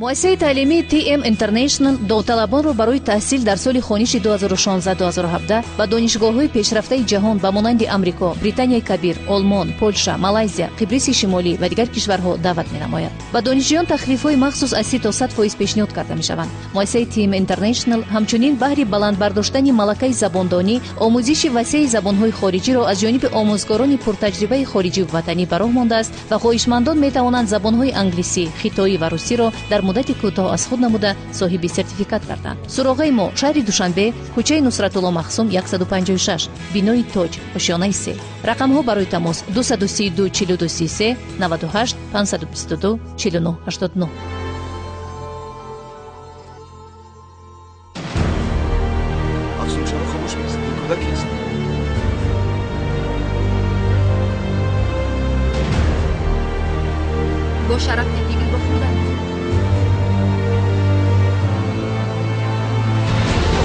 Муассисаи таълимии TM International довталабонро барои таҳсил дар соли хониши 2016-2017 ба донишгоҳҳои пешрафтаи ҷаҳон ба монанди Амрико, Британияи Кабир, Олмон, Полша, Малайзия, Қибриси Шимолӣ ва дигар кишварҳо даъват менамояд. Ба донишҷӯён тахфифҳои махсус аз 30 то 100% пешниҳод карда мешаванд. Муассисаи TM International ҳамчунин баҳри баланд бардоштани малакаи забондонӣ, омӯзиши васеи забонҳои хориҷиро аз ҷониби омӯзгорони пуртаҷрибаи хориҷиву ватанӣ ба роҳ мондааст ва хоҳишмандон метавонанд забонҳои англисӣ, хитоӣ ва русиро дар муддати кӯтоҳ аз худ намуда соҳиби сертификат карданд. Суроғаи мо: шаҳри Душанбе, кӯчаи Нусратулло Махсум 156, бинои Тоҷ, ошёнаи 3. Рақамҳо барои тамос: 232 42 33 98 522 49 89. Афсун, чаро хомӯш аст? Ин кӯдак кист? Бо шараф тикигинро хӯрданд.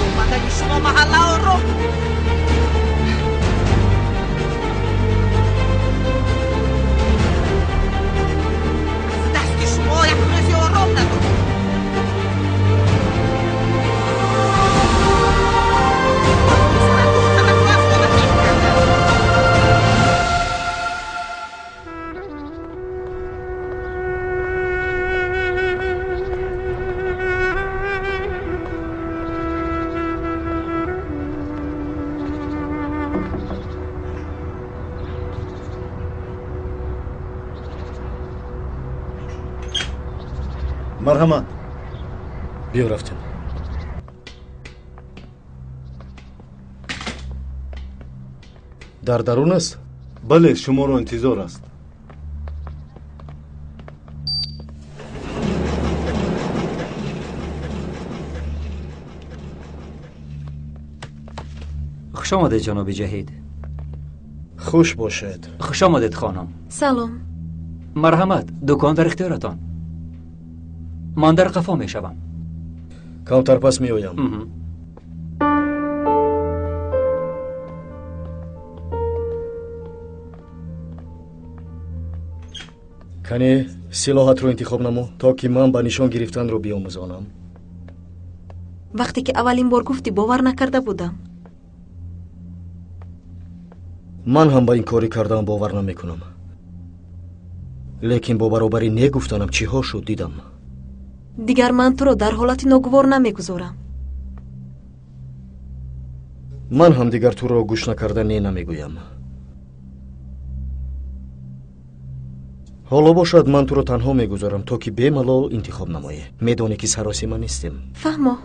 Омадани шумо маҳалла ором. Аз дасти шумо як рӯзи ором надорам. Марҳамат. Биё, рафтем. Дар дарун аст? Бале, шуморо интизор аст. Хуш омадед, ҷаноби Ҷаҳид. Хуш бошед. Хуш омадед, хонум. Салом. Марҳамат, дукон дар ихтиёратон. Ман дар қафо мешавам. Камтар пас меоям. Кане силоҳатро интихоб намо, то ки ман ба нишон гирифтанро биомӯзонам. Вақте ки аввалин бор гуфтӣ, бовар накарда будам. Ман ҳам ба ин кори кардаам бовар намекунам. Лекин бо баробари не гуфтанам чиҳо шуд дидам. Дигар ман туро дар ҳолати ногувор намегузорам. Ман ҳам дигар туро гӯш накарда не намегӯям. Ҳоло бошад ман туро танҳо мегузорам, то ки бемалол интихоб намоӣ. Медонӣ ки саросима нестем. Фаҳмо.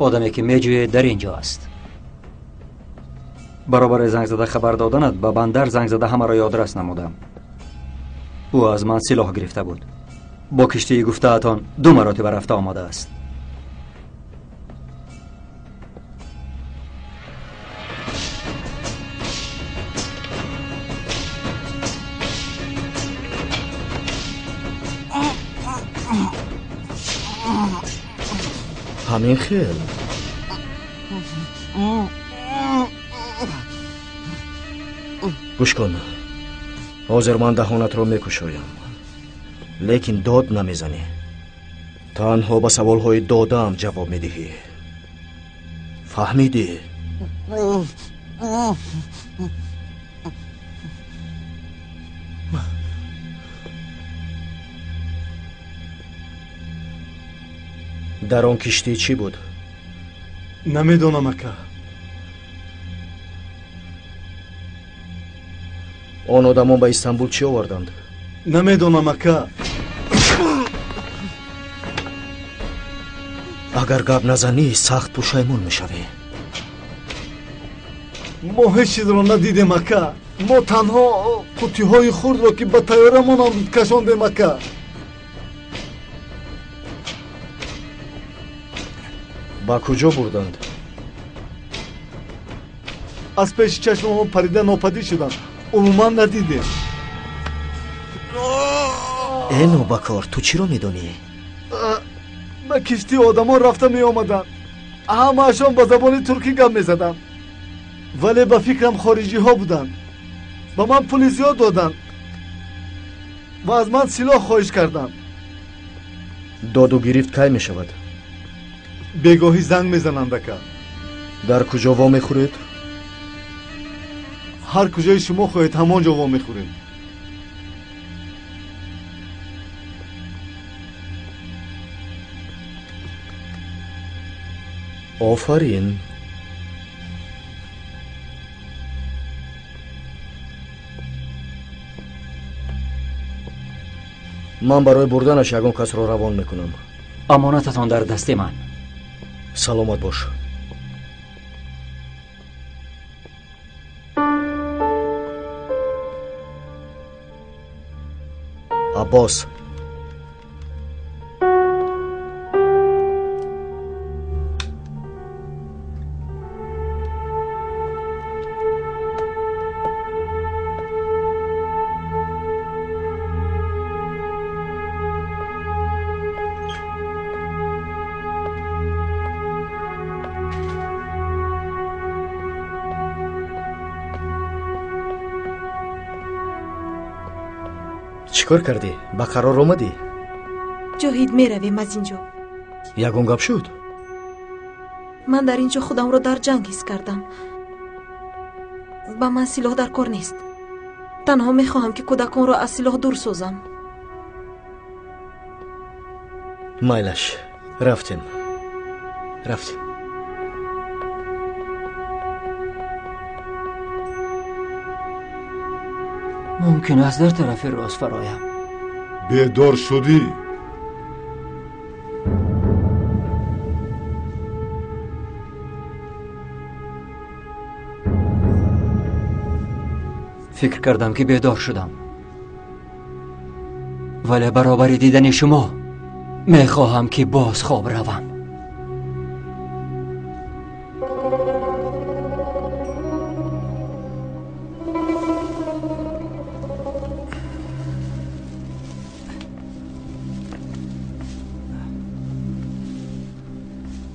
Одаме ки меҷӯед дар ин ҷо аст. Баробари занг зада хабар доданат ба бандар занг зада ҳамаро ёдрас намудам. Ӯ аз ман силоҳ гирифта буд. Бо киштии гуфтаатон 2 маротиба рафта омадааст. Ҳамин хел. Гӯш кун, ҳозир ман даҳонатро мекушоям, лекин дод намезанӣ. Танҳо ба саволҳои додаам ҷавоб медиҳӣ. Фаҳмидӣ? Дар он киштӣ чӣ буд? Намедонам, ака. Он одамон ба Истанбул чӣ оварданд? Намедонам, ака. Агар гап назанӣ, сахт пушаймон мешавӣ. Мо ҳеҷ чизро надидем, ака. Мо танҳо қуттиҳои хурдро, ки ба тайёра монанд, кашондем, ака. Ба куҷо бурданд? Аз пеши чашмамон парида нопадид шуданд. Умуман надидем. Э нобакор, ту чиро медонӣ? Ба киштии одамон рафта меомаданд. Ҳамаашон ба забони туркӣ гап мезаданд, вале ба фикрам хориҷиҳо буданд. Ба ман пули зиёд доданд ва аз ман силоҳ хоҳиш карданд. Доду гирифт кай мешавад? Бегоҳӣ занг мезананд, ака. Дар куҷо вомехӯред? Ҳар куҷое шумо хоҳед, ҳамон ҷо вомехӯрем. Офарин. Ман барои бурданаш ягон касро равон мекунам. Амонататон дар дасти ман. Саломат бош. Аббос, чӣ кор кардӣ? Ба қарор омадӣ? Ҷоҳид, меравем аз ин ҷо. Ягон гап шуд? Ман дар ин ҷо худамро дар ҷанг ҳис кардам. Ба ман силоҳ дар кор нест. Танҳо мехоҳам, ки кӯдаконро аз силоҳ дур созам. Майлаш, рафтем. Рафтем. Мумкин аст дар тарафи рост фароям. Бедор шудӣ? Фикр кардам, ки бедор шудам, вале баробари дидани шумо мехоҳам, ки боз хоб равам.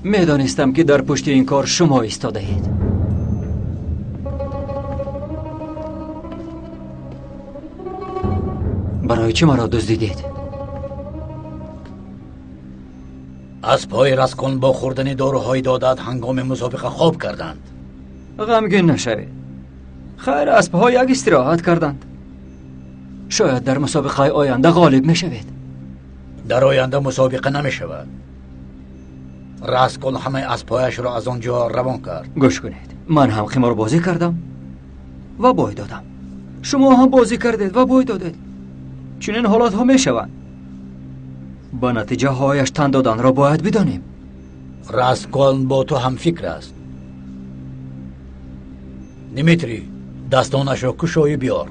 Медонистам, ки дар пушти ин кор шумо истодаед. Барои чӣ маро дуздидед? Аспҳои Раскон бо хӯрдани доруҳои додаат ҳангоми мусобиқа хоб карданд. Ғамгин нашавед. Хайр, аспҳо як истироҳат карданд. Шояд дар мусобиқаи оянда ғолиб мешавед. Дар оянда мусобиқа намешавад. Раскон ҳамаи аспҳояшро аз он ҷо равон кард. Гӯш кунед, ман ҳам қиморбозӣ кардам ва бой додам. Шумо ҳам бозӣ кардед ва бой додед. Чунин ҳолатҳо мешаванд. Ба натиҷаҳояш тан доданро бояд бидонем. Раскон бо ту ҳамфикр аст. Димитрий, дастонашро кушоӣ биёр.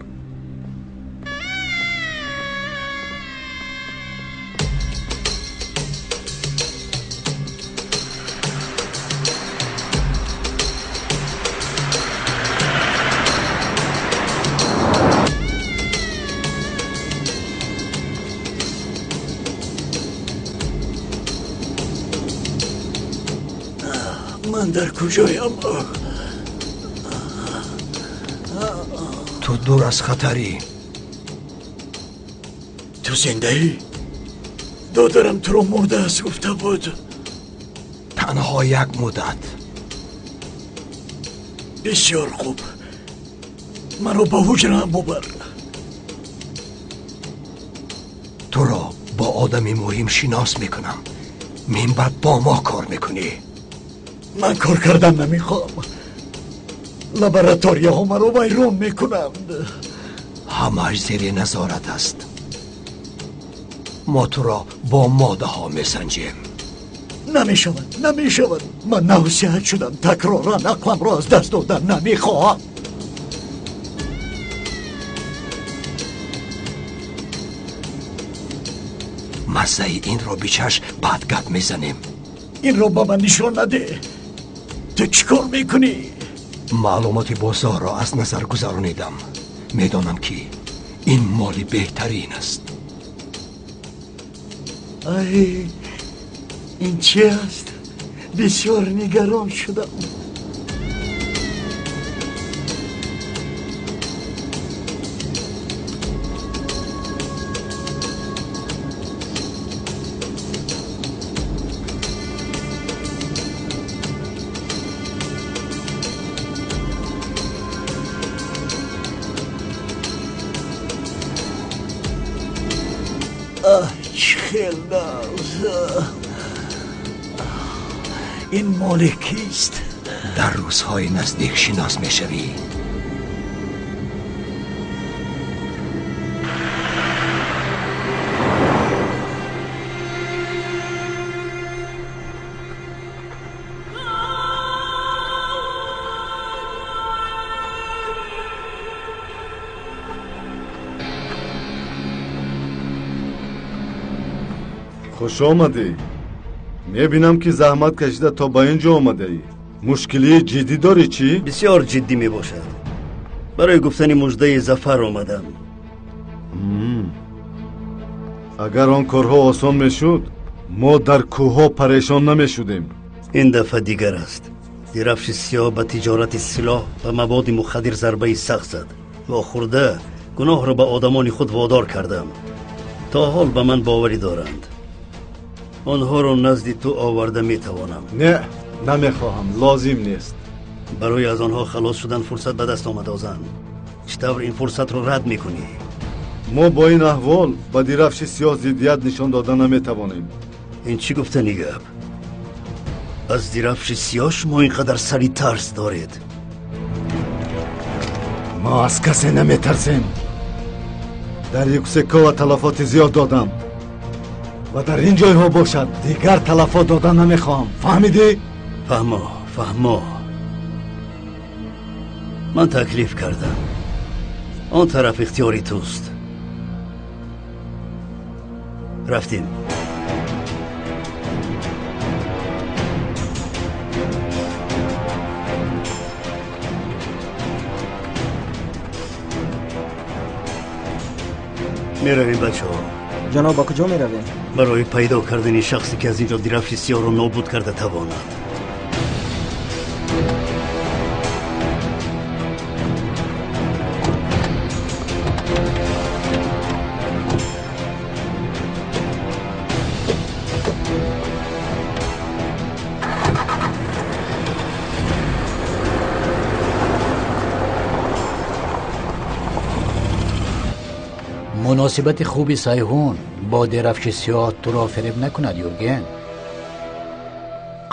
Ман дар куҷоям? Ту дур аз хатарӣ. Ту зиндаӣ? Додарам туро мурдааст гуфта буд. Танҳо як муддат. Бисёр хуб, маро ба ҳуҷраам бубар. Туро бо одами муҳим шинос мекунам. Минбаъд бо мо кор мекунӣ. Ман кор кардан намехоҳам. Лабораторияҳо маро вайрон мекунанд. Ҳамааш зери назорат аст. Мо туро бо моддаҳо месанҷем. Намешавад, намешавад. Ман навсиҳат шудам. Такроран ақламро аз даст додан намехоҳам. Маззаи инро бичаш, баъд гап мезанем. Инро ба ман нишон надеҳ. Ту чӣ кор мекунӣ? Маълумоти бозорро аз назар гузаронидам. Медонам, ки ин моли беҳтарин аст. Ай, ин чи аст? Бисёр нигарон шудам. Ин моли кист? Дар рӯзҳои наздик шинос мешавӣ. Хуш омадӣ. Мебинам, ки заҳмат кашида то ба ин ҷо омадаӣ. Мушкилии ҷиддӣ дорӣ чӣ? Бисёр ҷиддӣ мебошад. Барои гуфтани муждаи зафар омадам. Агар он корҳо осон мешуд, мо дар кӯҳҳо парешон намешудем. Ин дафъа дигар аст. Дирафши сиёҳ ба тиҷорати силоҳ ва маводи мухаддир зарбаи сахт зад. Вохӯрда гуноҳро ба одамони худ водор кардам. То ҳол ба ман боварӣ доранд. Онҳоро назди ту оварда метавонам. Не, намехоҳам, лозим нест. Барои аз онҳо халос шудан фурсат ба даст омад, Озан. Чӣ тавр ин фурсатро рад мекунӣ? Мо бо ин аҳвол ба дирафши сиёҳ зиддият нишон дода наметавонем. Ин чӣ гуфтани гап? Аз дирафши сиёҳ шумо ин қадар сари тарс доред? Мо аз касе наметарсем. Дар Юксекова талафоти зиёд додам ва дар ин ҷойҳо бошад дигар талафот додан намехоҳам. Фаҳмидӣ? Фаҳмо, фаҳмо. Ман таклиф кардам. Он тараф ихтиёри туст. Рафтем. Меравем, бачаҳо. Ҷаноб, ба куҷо меравем? Барои пайдо кардани шахсе ки аз инҷо дирафши сиёҳро нобуд карда тавонад. Муносибати хуби Сайҳун бо дерафши сиёҳ туро фиреб накунад, Юрген.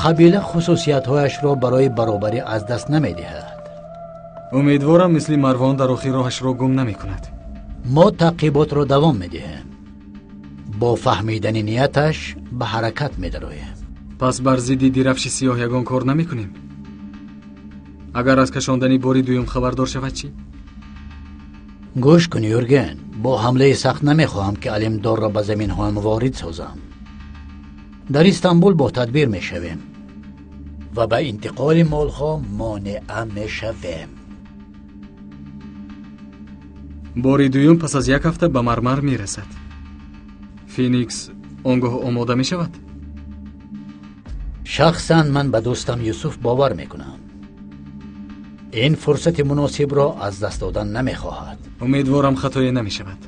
Қабила хусусиятҳояшро барои баробарӣ аз даст намедиҳад. Умедворам мисли Марвон дар охир роҳашро гум намекунад. Мо таъқиботро давом медиҳем. Бо фаҳмидани нияташ ба ҳаракат медароем. Пас бар зидди дирафши сиёҳ ягон кор намекунем? Агар аз кашондани бори дуюм хабардор шавад чӣ? Гӯш кун, Юрген, бо ҳамлаи сахт намехоҳам ки Алимдорро ба заминҳоям ворид созам. Дар Истанбул бо тадбир мешавем ва ба интиқоли молҳо монеа мешавем. Бори дуюм пас аз як ҳафта ба Мармар мерасад. Феникс он гоҳ омода мешавад? Шахсан ман ба дӯстам Юсуф бовар мекунам. Ин фурсати муносибро аз даст додан намехоҳад. Умедворам хатое намешавад.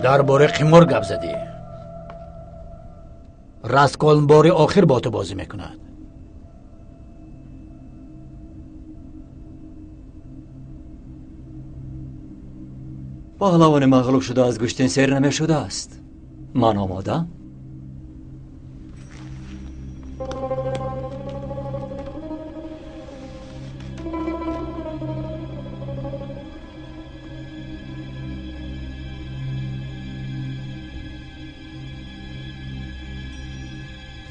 Дар бораи қимор гап задӣ. Расколн бори охир бо ту бозӣ мекунад. Паҳлавони мағлуб шуда аз гӯштин сер намешудааст. Ман омодаам.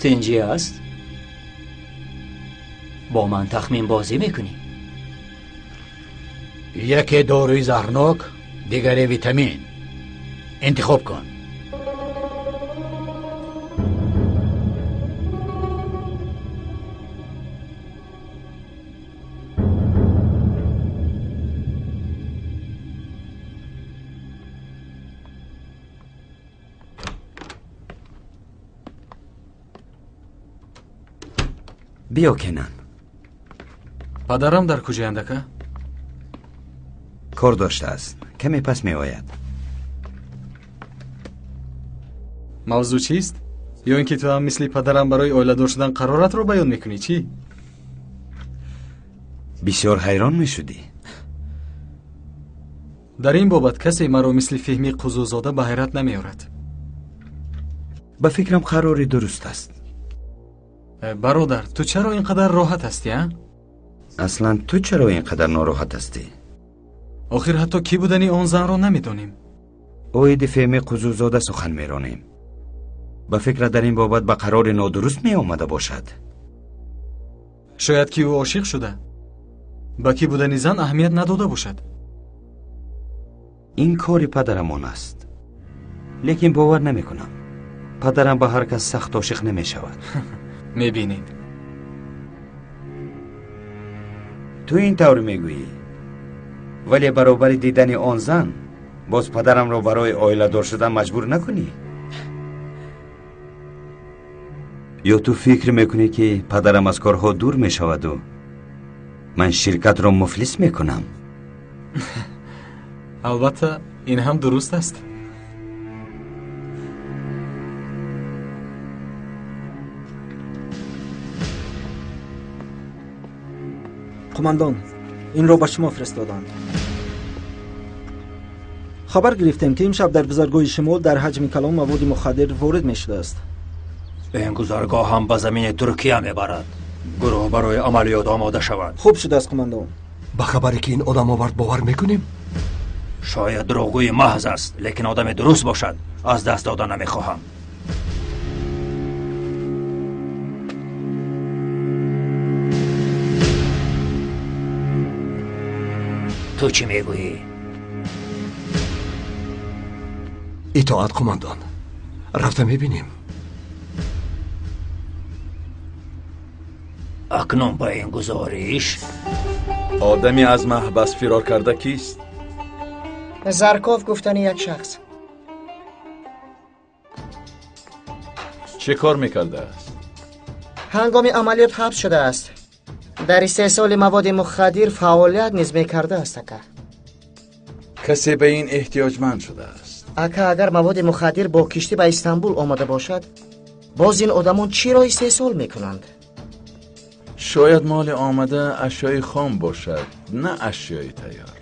Тинҷӣ аст? Бо ман тахмин бозӣ мекунӣ? Яке доруи заҳрнок, дигаре витамин. Интихоб кун. Биё, Кенан. Падарам дар куҷоянд, ака? Кор доштааст. Каме пас меояд. Мавзӯъ чист? Ё ин ки ту ҳам мисли падарам барои оиладор шудан қароратро баён мекунӣ, чӣ? Бисёр ҳайрон мешудӣ. Дар ин бобат касе маро мисли Феҳмӣ Қузузода ба ҳайрат намеорад. Ба фикрам қарори дуруст аст. Бародар, ту чаро ин қадар роҳат ҳастӣ, а? Аслан ту чаро ин қадар нороҳат ҳастӣ? Охир ҳатто кӣ будани он занро намедонем. Оиди Феҳмӣ Қузузода сухан меронем. Ба фикрат дар ин бобат ба қарори нодуруст меомада бошад. Шояд ки ӯ ошиқ шуда, ба кӣ будани зан аҳамият надода бошад. Ин кори падарамон аст. Лекин бовар намекунам. Падарам ба ҳар кас сахт ошиқ намешавад. Мебинем. Ту ин тавр мегӯӣ, вале баробари дидани он зан боз падарамро барои оиладор шудан маҷбур накунӣ? Ё ту фикр мекунӣ, ки падарам аз корҳо дур мешаваду ман ширкатро муфлис мекунам? Албатта, ин ҳам дуруст аст. Қумандон, инро ба шумо фиристоданд. Хабар гирифтем, ки имшаб дар гузаргоҳи шимол дар ҳаҷми калон маводи мухаддир ворид мешудааст. Ин гузаргоҳ ҳам ба замини Туркия мебарад. Гурӯҳ барои амалиёт омода шавад. Хуб шудааст, қумандон. Ба хабаре ки ин одам овард бовар мекунем? Шояд дурӯғгӯи маҳз аст, лекин одаме дуруст бошад. Аз даст дода намехоҳам. Ту чӣ мегӯӣ? Итоат, қумандон. Рафта мебинем. Акнун ба ин гузориш. Одами аз маҳбас фирор карда кист? Зарков гуфтани як шахс. Чӣ кор мекардааст? Ҳангоми амалиёт ҳабс шудааст. Дар истеҳсоли маводи мухаддир фаъолият низ мекардааст, ака. Касе ба ин эҳтиёҷманд шудааст. Ака, агар маводи мухаддир бо киштӣ ба Истанбул омада бошад, боз ин одамон чиро истеҳсол мекунанд? Шояд моли омада ашёи хом бошад, на ашёи тайёр.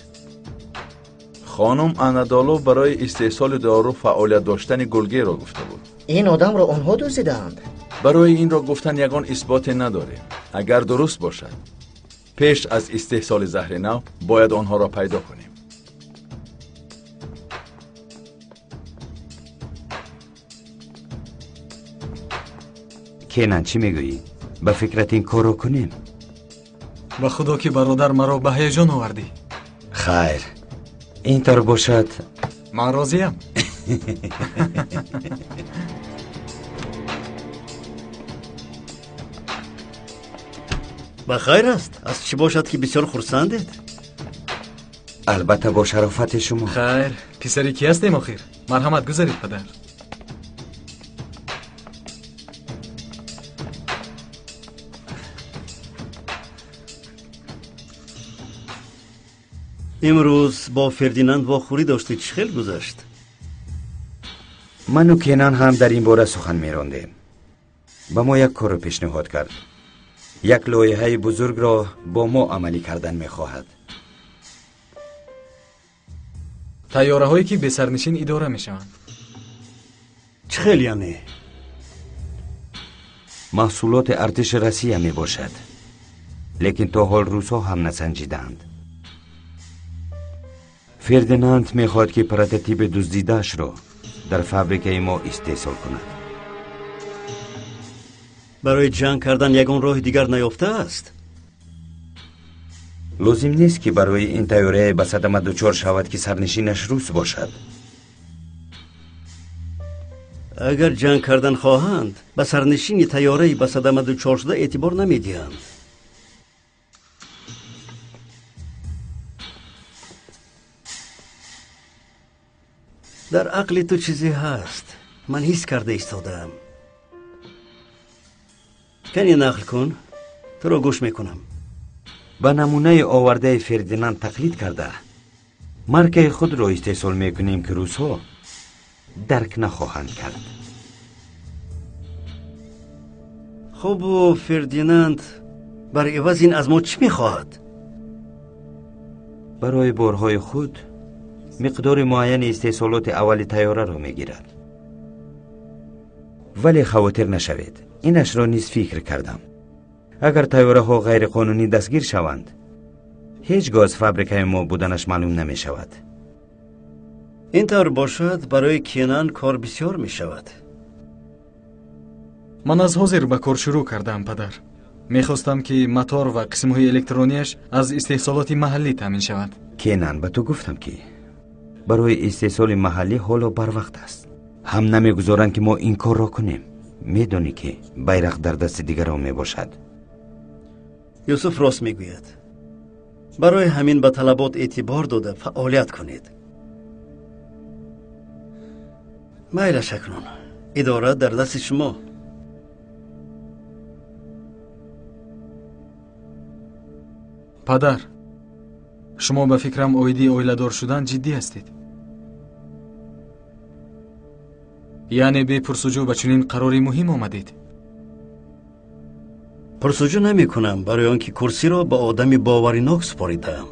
Хонум Анадолу барои истеҳсоли дору фаъолият доштани Гулгерро гуфта буд. Ин одамро онҳо дуздидаанд. Барои инро гуфтан ягон исботе надорем. Агар дуруст бошад, пеш аз истеҳсоли заҳри нав бояд онҳоро пайдо кунем. Кенан, чӣ мегӯӣ? Ба фикрат ин корро кунем? Ба худо ки бародар маро ба ҳаяҷон овардӣ. Хайр, ин тавр бошад. Ман розиям. Ба хайр аст? Аз чӣ бошад ки бисёр хурсандед? Албатта, бо шарофати шумо. Хайр, писари кӣ ҳастем охир? Марҳамат, гузаред, падар. Имрӯз бо Фердинанд вохӯрӣ доштед, чӣ хел гузашт? Ману Кенан ҳам дар ин бора сухан мерондем. Ба мо як корро пешниҳод кард. Як лоиҳаи бузургро бо мо амалӣ кардан мехоҳад. Тайёраҳое ки бесарнишин идора мешаванд. Чӣ хел яъне? Маҳсулоти артиши Россия мебошад, лекин то ҳол русҳо ҳам насанҷидаанд. Фердинанд мехоҳад ки прототипи дуздидаашро дар фабрикаи мо истеҳсол кунад. Барои ҷанг кардан ягон роҳи дигар наёфтааст? Лозим нест ки барои ин тайёрае ба садама дучор шавад ки сарнишинаш рус бошад. Агар ҷанг кардан хоҳанд, ба сарнишини тайёраи ба садама дучор шуда эътибор намедиҳанд. Дар ақли ту чизе ҳаст, ман ҳис карда истодаам. Кане нақл кун, туро гӯш мекунам. Ба намунаи овардаи Фердинанд тақлид карда, маркаи худро истеҳсол мекунем ки русҳо дарк нахоҳанд кард. Хубу Фердинанд бар иваз ин аз мо чӣ мехоҳад? Барои борҳои худ миқдори муайяни истеҳсолоти аввали тайёраро мегирад. Вале хавотир нашавед, инашро низ фикр кардам. Агар тайёраҳо ғайриқонунӣ дастгир шаванд, ҳеҷ гоҳ аз фабрикаи мо буданаш маълум намешавад. Ин тавр бошад, барои Кенан кор бисёр мешавад. Ман аз ҳозир ба кор шурӯъ кардаам, падар. Мехостам ки мотор ва қисмҳои электронияш аз истеҳсолоти маҳаллӣ таъмин шавад. Кенан, ба ту гуфтам ки барои истеҳсоли маҳаллӣ ҳоло барвақт аст. Ҳам намегузоранд ки мо ин корро кунем. Медонӣ ки байрақ дар дасти дигарон мебошад. Юсуф рост мегӯяд. Барои ҳамин ба талабот эътибор дода фаъолият кунед. Майлаш акнун, идора дар дасти шумо. Падар, шумо ба фикрам оиди оиладор шудан ҷиддӣ ҳастед. Яъне бепурсуҷӯ ба чунин қарори муҳим омадед? Пурсуҷӯ намекунам, барои он ки курсиро ба одами боваринок супоридаам.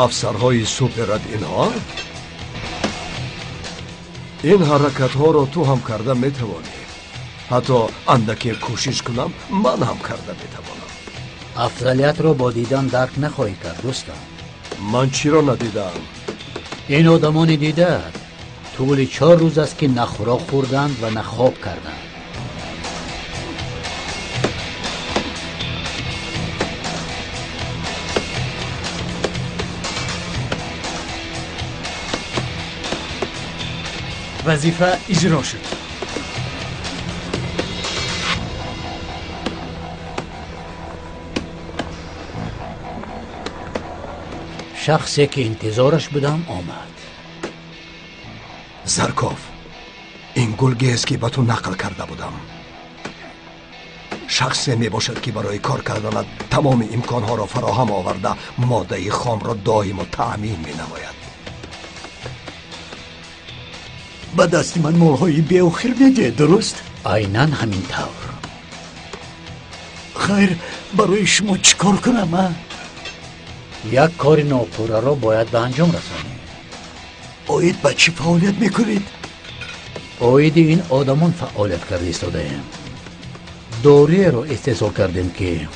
Афсарҳои суперат инҳо? Ин ҳаракатҳоро ту ҳам карда метавонӣ. Ҳатто андаке кӯшиш кунам, ман ҳам карда метавонам. Афзалиятро бо дидан дарк нахоҳӣ кард, дӯстам. Ман чиро надидаам? Ин одамони дидаат тӯли 4 рӯз аст ки на хӯрок хӯрданд ва на хоб карданд. Вазифа иҷро шуд. Шахсе ки интизораш будам омад. Зарков, ин гулгест ки ба ту нақл карда будам. Шахсе мебошад ки барои кор карданат тамоми имконҳоро фароҳам оварда, моддаи хомро доимо таъмин менамояд. Ба дасти ман молҳои беохир медиҳед, дуруст? Айнан ҳамин тавр. Хайр, барои шумо чӣ кор кунам, а? Як кори нопурраро бояд ба анҷом расонем. Оид ба чӣ фаъолият мекунед? Оиди ин одамон фаъолият карда истодаем. Доруеро истеҳсол кардем, ки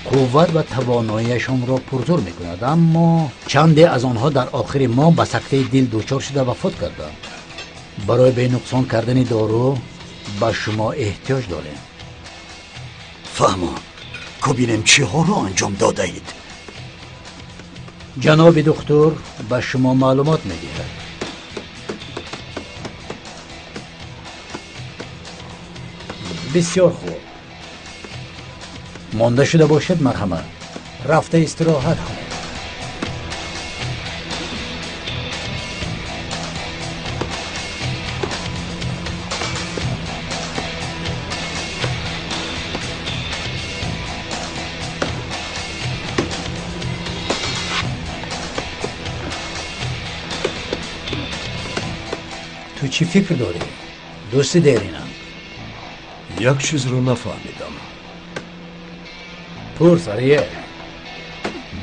қувват ва тавоноияшонро пурзур мекунад, аммо чанде аз онҳо дар охири моҳ ба сактаи дил дучор шуда вафот карданд. Барои бенуқсон кардани дору ба шумо эҳтиёҷ дорем. Фаҳмо, кубинем чиҳоро анҷом додаед. Ҷаноби духтур ба шумо маълумот медиҳад. Бисёр хуб. Монда шуда бошед, марҳамат. Рафта истироҳат кунед. Ту чӣ фикр дорӣ, дӯсти деринам? Як чизро нафаҳмидам. Пурс, Арие.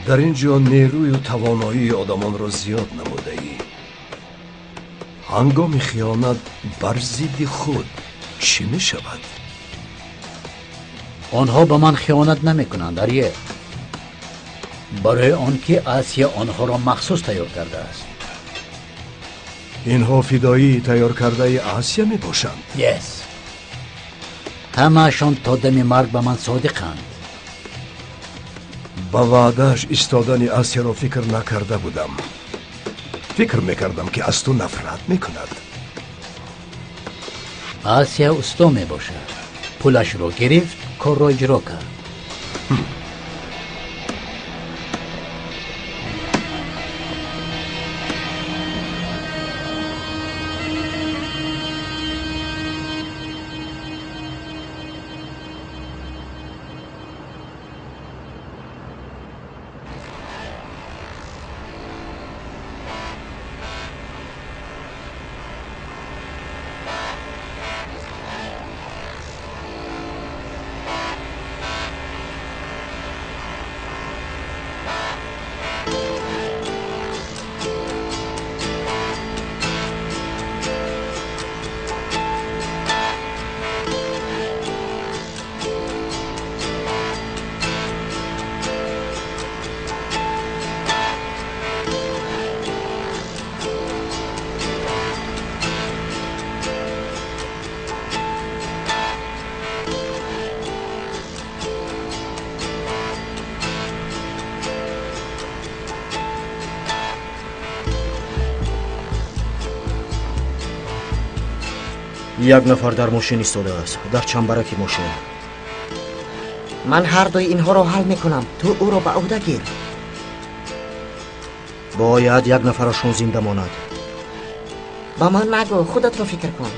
Дар ин ҷо нерӯю тавоноии одамонро зиёд намудаӣ. Ҳангоми хиёнат бар зидди худ чӣ мешавад? Онҳо ба ман хиёнат намекунанд, Арие. Барои он ки Асия онҳоро махсус тайёр кардааст. Инҳо фидоии тайёр кардаи Асия мебошанд? Yes. Ҳамаашон то дами марг ба ман содиқанд. Ба ваъдааш истодани Асияро фикр накарда будам. Фикр мекардам, ки аз ту нафрат мекунад. Асия усто мебошад. Пулашро гирифт, корро иҷро кард. Як нафар дар мошин истодааст, дар чамбараки мошин. Ман ҳар дуи инҳоро ҳал мекунам, ту ӯро ба ӯҳда гир. Бояд як нафарашон зинда монад. Ба ман нагӯ, худатро фикр кун.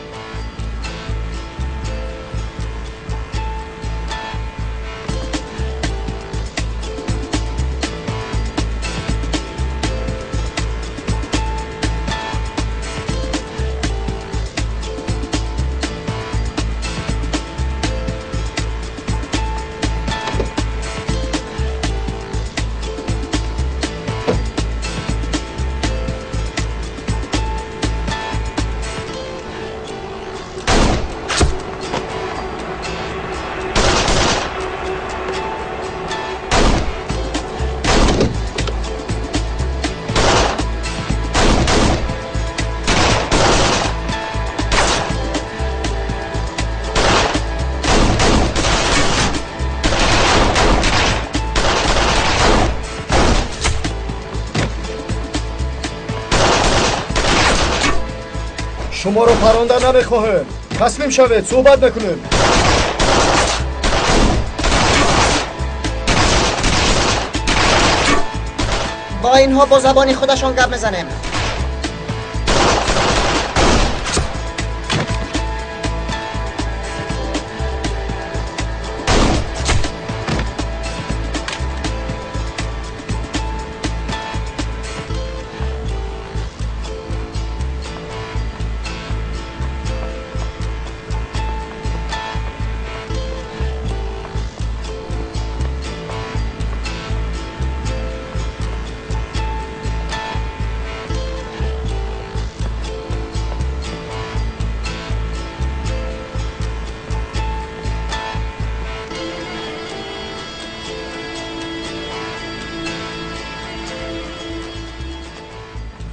Шуморо паронда намехоҳем. Таслим шавед, суҳбат мекунем. Бо инҳо бо забони худашон гап мезанем.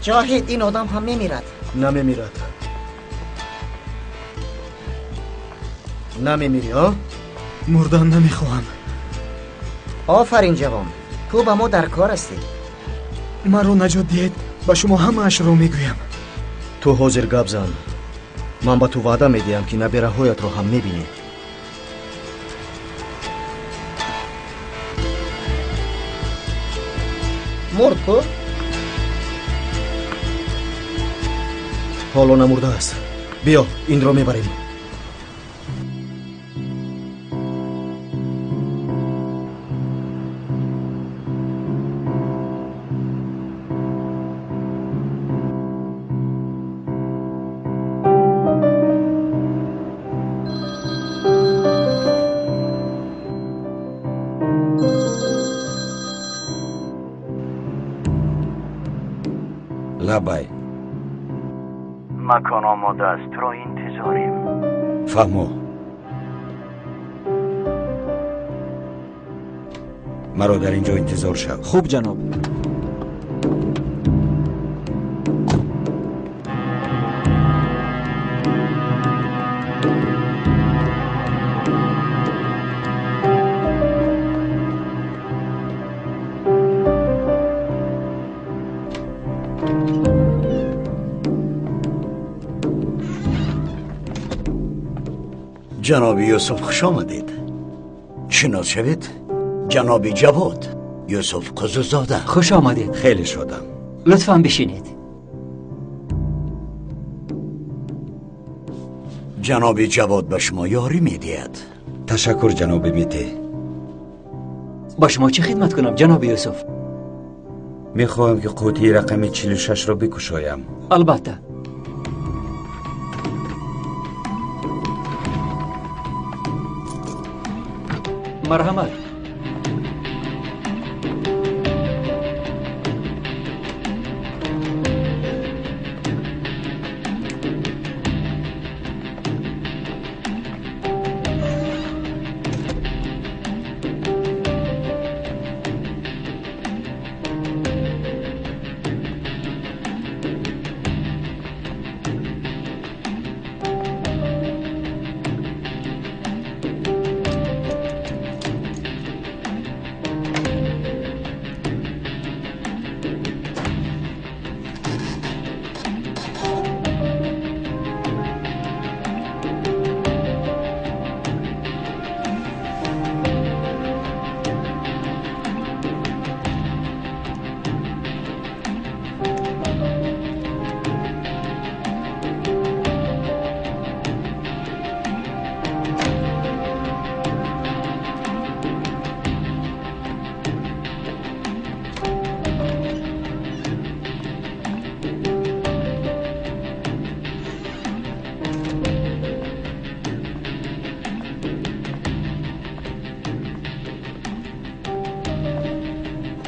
Ҷоҳид, ин одам ҳам мемирад. Намемирад. Намемирӣ, ҳа? Мурдан намехоҳам. Офарин, ҷавон. Ту ба мо дар кор ҳастӣ. Маро наҷот диҳед, ба шумо ҳамаашро мегӯям. Ту ҳозир гап зан. Ман ба ту ваъда медиҳам, ки набераҳоятро ҳам мебинӣ. Мурд ку? Ҳоло намурдааст. Биё, инро мебарем. Лабай. Макон омода аст, туро интизорем. Фаҳмо. Маро дар ин ҷо интизор шав. Хуб, ҷаноб. Ҷаноби Юсуф, хуш омадед. Шинос шавед, ҷаноби Ҷавод Юсуф Қузузода. Хуш омадед. Хеле шодам. Лутфан бишинед. Ҷаноби Ҷавод ба шумо ёрӣ медиҳад. Ташаккур, ҷаноби Мите. Ба шумо чӣ хидмат кунам, ҷаноби Юсуф? Мехоҳам, ки қутии рақами 46-ро бикушоям. Албатта. Марҳамат.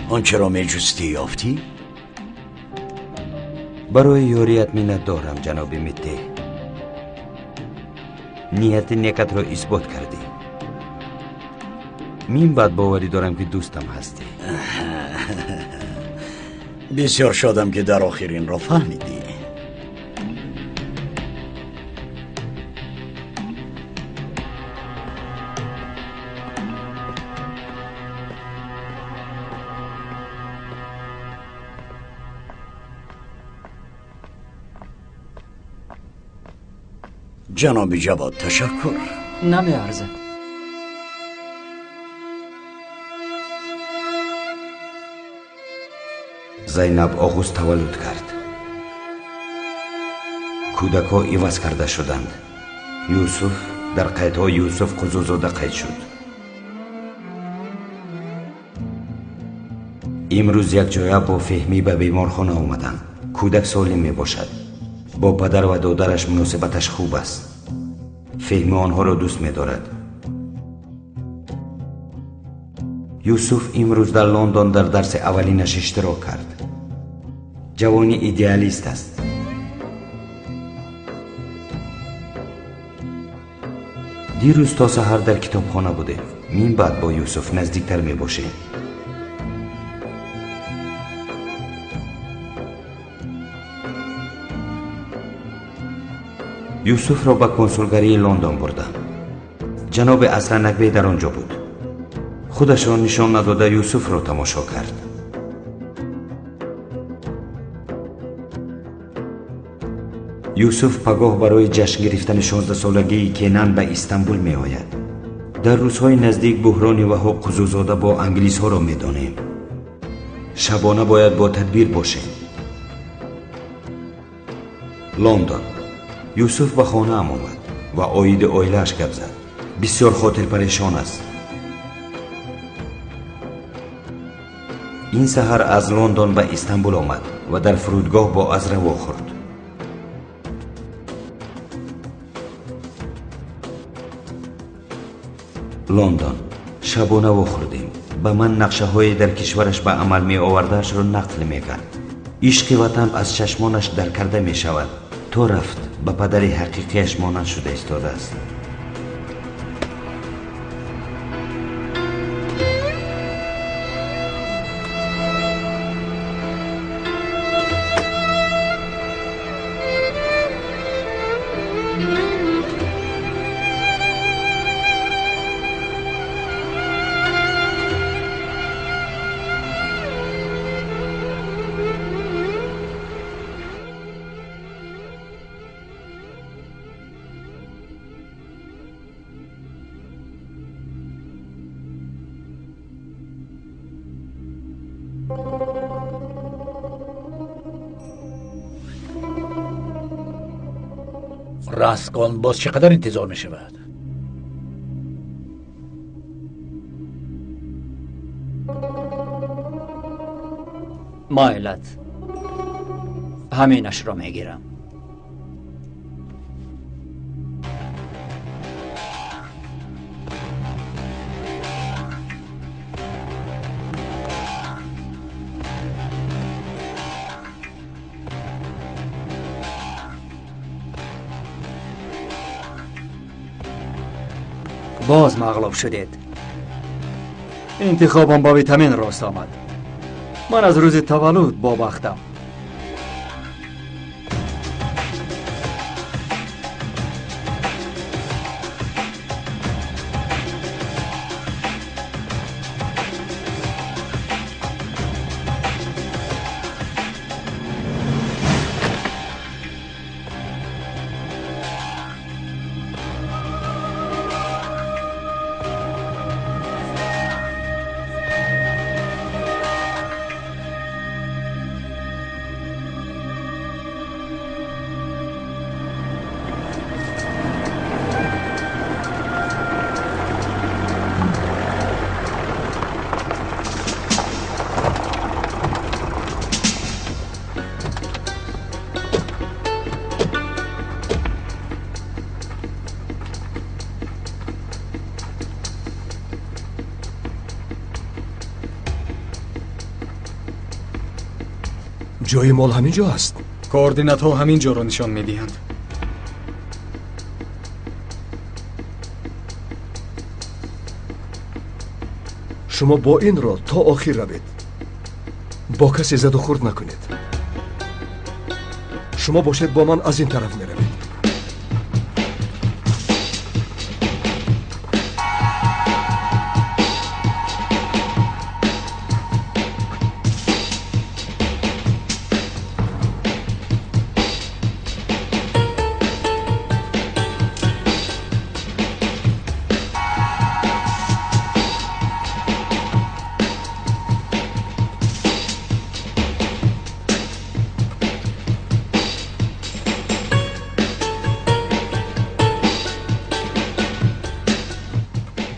آنچه را میجستی یافتی؟ برای یاریت منت دارم جناب میته. نیت نیکت را اثبات کردی. من بعد باوری دارم که دوستم هستی. بسیار شادم که در آخر این را فهمیدی. Ҷаноби Ҷавод, ташаккур. Намеарзад. Зайнаб оғуз таваллуд кард. Кӯдакҳо иваз карда шуданд. Юсуф дар қайдҳо Юсуф Қузузода қайд шуд. Имрӯз якҷоя бо Феҳмӣ ба беморхона омаданд. Кӯдак солим мебошад. Бо падар ва додараш муносибаташ хуб аст. Феҳмӣ онҳоро дӯст медорад. Юсуф имрӯз дар Лондон дар дарси аввалинаш иштирок кард. Ҷавони идеалист аст. Дирӯз то саҳар дар китобхона будем. Мин баъд бо Юсуф наздиктар мебошем. Юсуфро ба консулгарии Лондон бурдам. Ҷаноби Асланакбей дар он ҷо буд. Худашро нишон надода Юсуфро тамошо кард. Юсуф пагоҳ барои ҷашн гирифтани 16-солагии Кенан ба Истанбул меояд. Дар рӯзҳои наздик буҳрони Ваҳоб Қузузода бо англисҳоро медонем. Шабона бояд бо тадбир бошем. Лондон. Юсуф ба хонаам омад ва оиди оилааш гап зад. Бисёр хотирпарешон аст. Ин саҳар аз Лондон ба Истанбул омад ва дар фурудгоҳ бо Азра вохӯрд. Лондон. Шабона вохӯрдем. Ба ман нақшаҳое дар кишвараш ба амал меовардаашро нақл мекард. Ишқи ватан аз чашмонаш даркарда мешавад. То рафт ба падари ҳақиқияш монанд шуда истодааст. Раскон боз чӣ қадар интизор мешавад? Майлат, ҳаминашро мегирам. Боз мағлуб шудед. Интихобам ба витамин рост омад. Ман аз рӯзи таваллуд бобахтам. Ҷои мол ҳамин ҷо аст. Координатҳо ҳамин ҷоро нишон медиҳанд. Шумо бо ин роҳ то охир равед. Бо касе заду хурд накунед. Шумо бошед бо ман аз ин тараф меравед.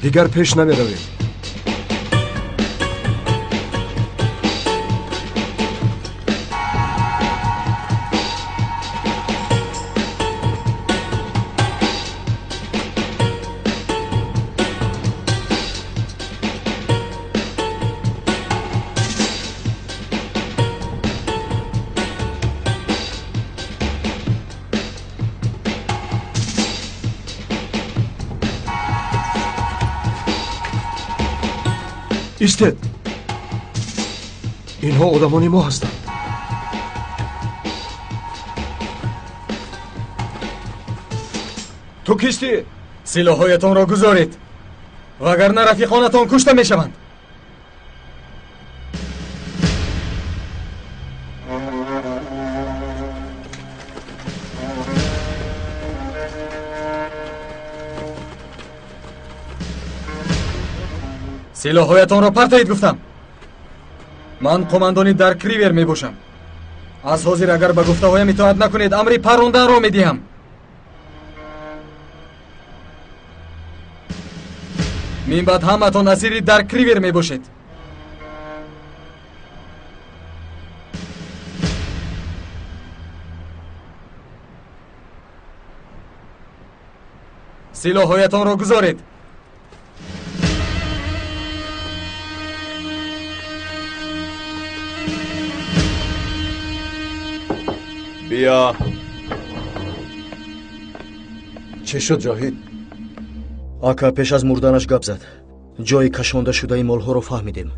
Дигар пеш намеравем. Истед. Инҳо одамони мо ҳастанд. Ту кистӣ? Силоҳҳоятонро гузоред, вагарна рафиқонатон кушта мешаванд. Силоҳҳоятонро партоед, гуфтам. Ман қумандони Дарк Ривер мебошам. Аз ҳозир агар ба гуфтаҳоям итоат накунед, амри парронданро медиҳам. Мин баъд ҳаматон асири Дарк Ривер мебошед. Силоҳҳоятонро гузоред. Бия. Чӣ шуд, Ҷоҳид? Ака пеш аз мурданаш гап зад. Ҷои кашонда шудаи молҳоро фаҳмидем.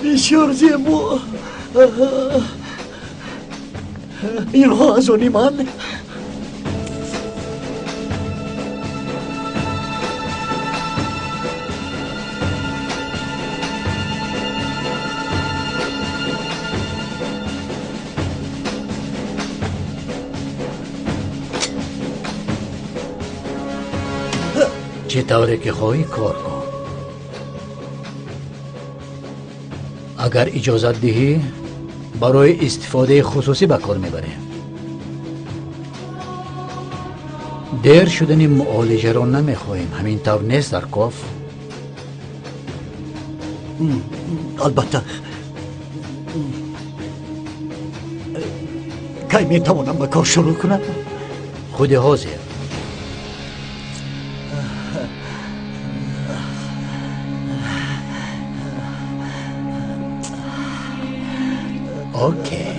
Бисёр зебо. Инҳо аз они ман. Чӣ тавре ки хоҳӣ кор кун. Агар иҷозат диҳӣ, барои истифодаи хусусӣ ба кор мебарем. Дер шудани муолиҷаро намехоҳем. Ҳамин тавр нест, Зарков? Албатта. Кай метавонам ба кор шурӯъ кунам? Худи ҳозир. Окей.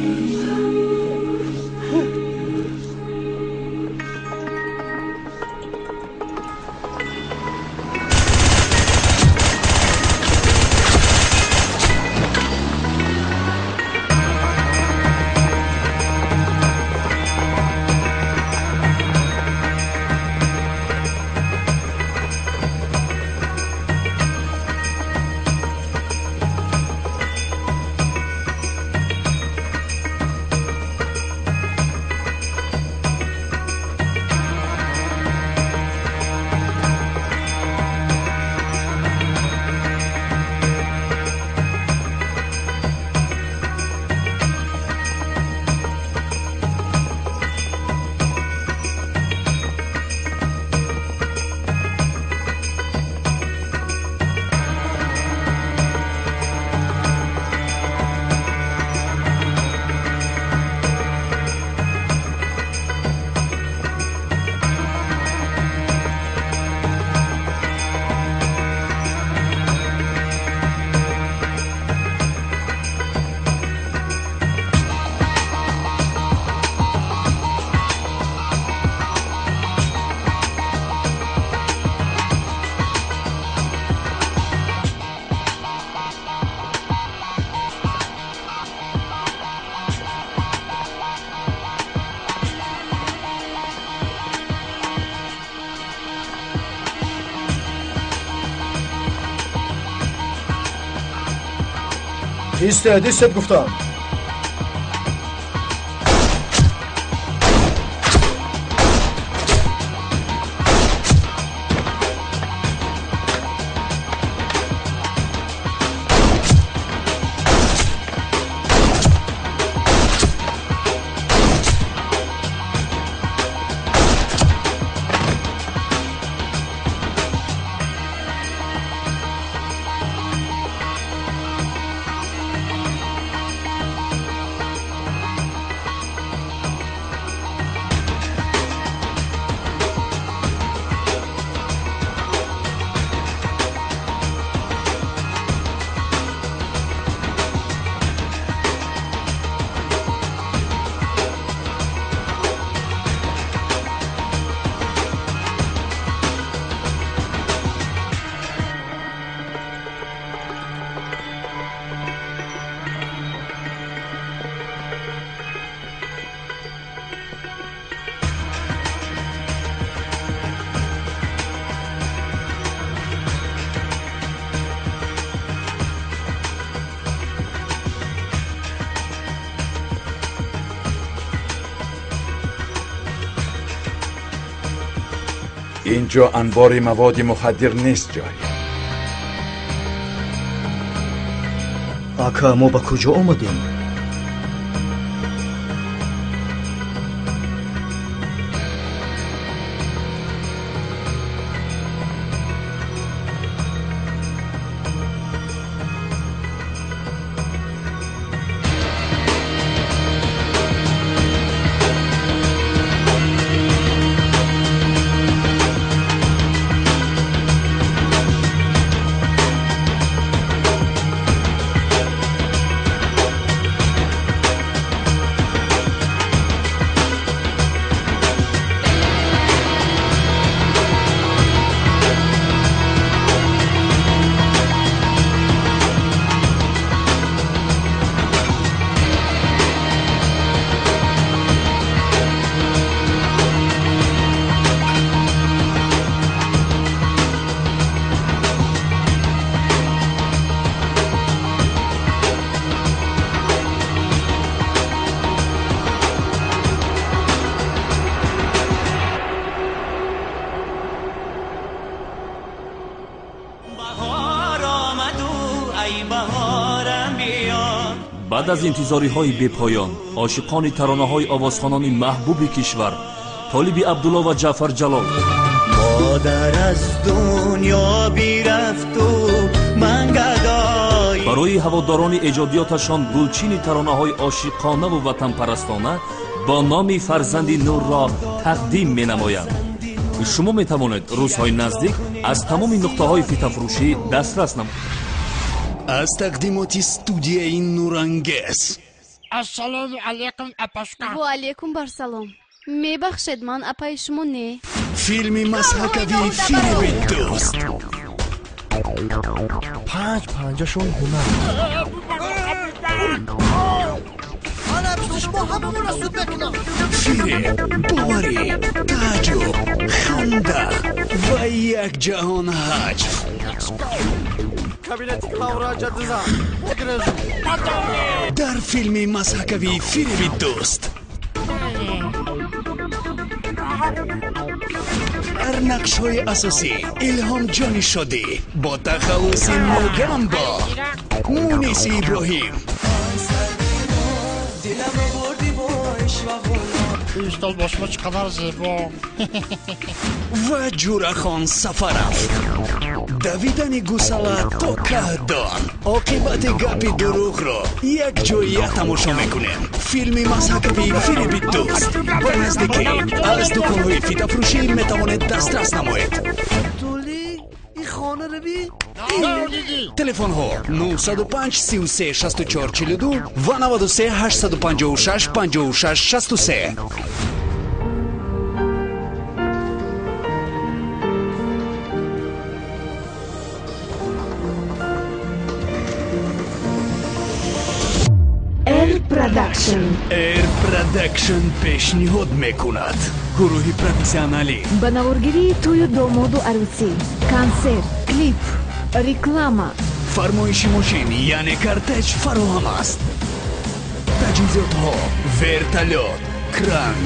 Истед, истед гуфтам. Инҷо анбори маводи мухаддир нест ҷой. Ака, мо ба куҷо омадем? Баъд аз интизориҳои бепоён, ошиқони таронаҳои овозхонони маҳбуби кишвар Толиби Абдулло ва Ҷаъфар Ҷалол модар аз дунё бирафту ман гадой барои ҳаводорони эҷодиёташон гулчини таронаҳои ошиқонаву ватанпарастона бо номи Фарзанди Нурро тақдим менамоянд. Шумо метавонед рӯзҳои наздик аз тамоми нуқтаҳои фитафурӯшӣ дастрас намоед. Аз тақдимоти студияи Нурангез. Ассалому алайкум, апашка. Ва алайкум барсалом. Мебахшед, ман апаи шумо не. Филми масхакавии Фиреби дӯст. Панҷ панҷашон ҳунар. Ана пишти шумо ҳамамонро суд мекунам. Фиреб, боварӣ, тааҷҷуб, ханда ва як ҷаҳон ҳаҷв. Дар филми масхакавии Фиреби дӯст дар нақшҳои асосӣ Илҳомҷони Шодӣ бо тахаллуси Мугамбо, Муниси Иброҳим, устод бо шумо чӣ қадар зебо, ва Ҷурахон Сафаров. Давидани гусала то каҳдон, оқибати гапи дурӯғро якҷоя тамошо мекунем. Филми масхакавии Фиреби дӯст ба наздикӣ аз дуконҳои фитафурӯшӣ метавонед дастрас намоед. Телефонҳо 905 33 64 42 ва 93 856 56 63. Air Production пешниҳод мекунад. Гурӯҳи профессионалӣ ба наворгирии тӯю домоду арӯсӣ, консерт, клип, реклама, Фармоиши мошин, яъне кортеж фароҳам аст. Таҷҳизотҳо: вертолёт, кран.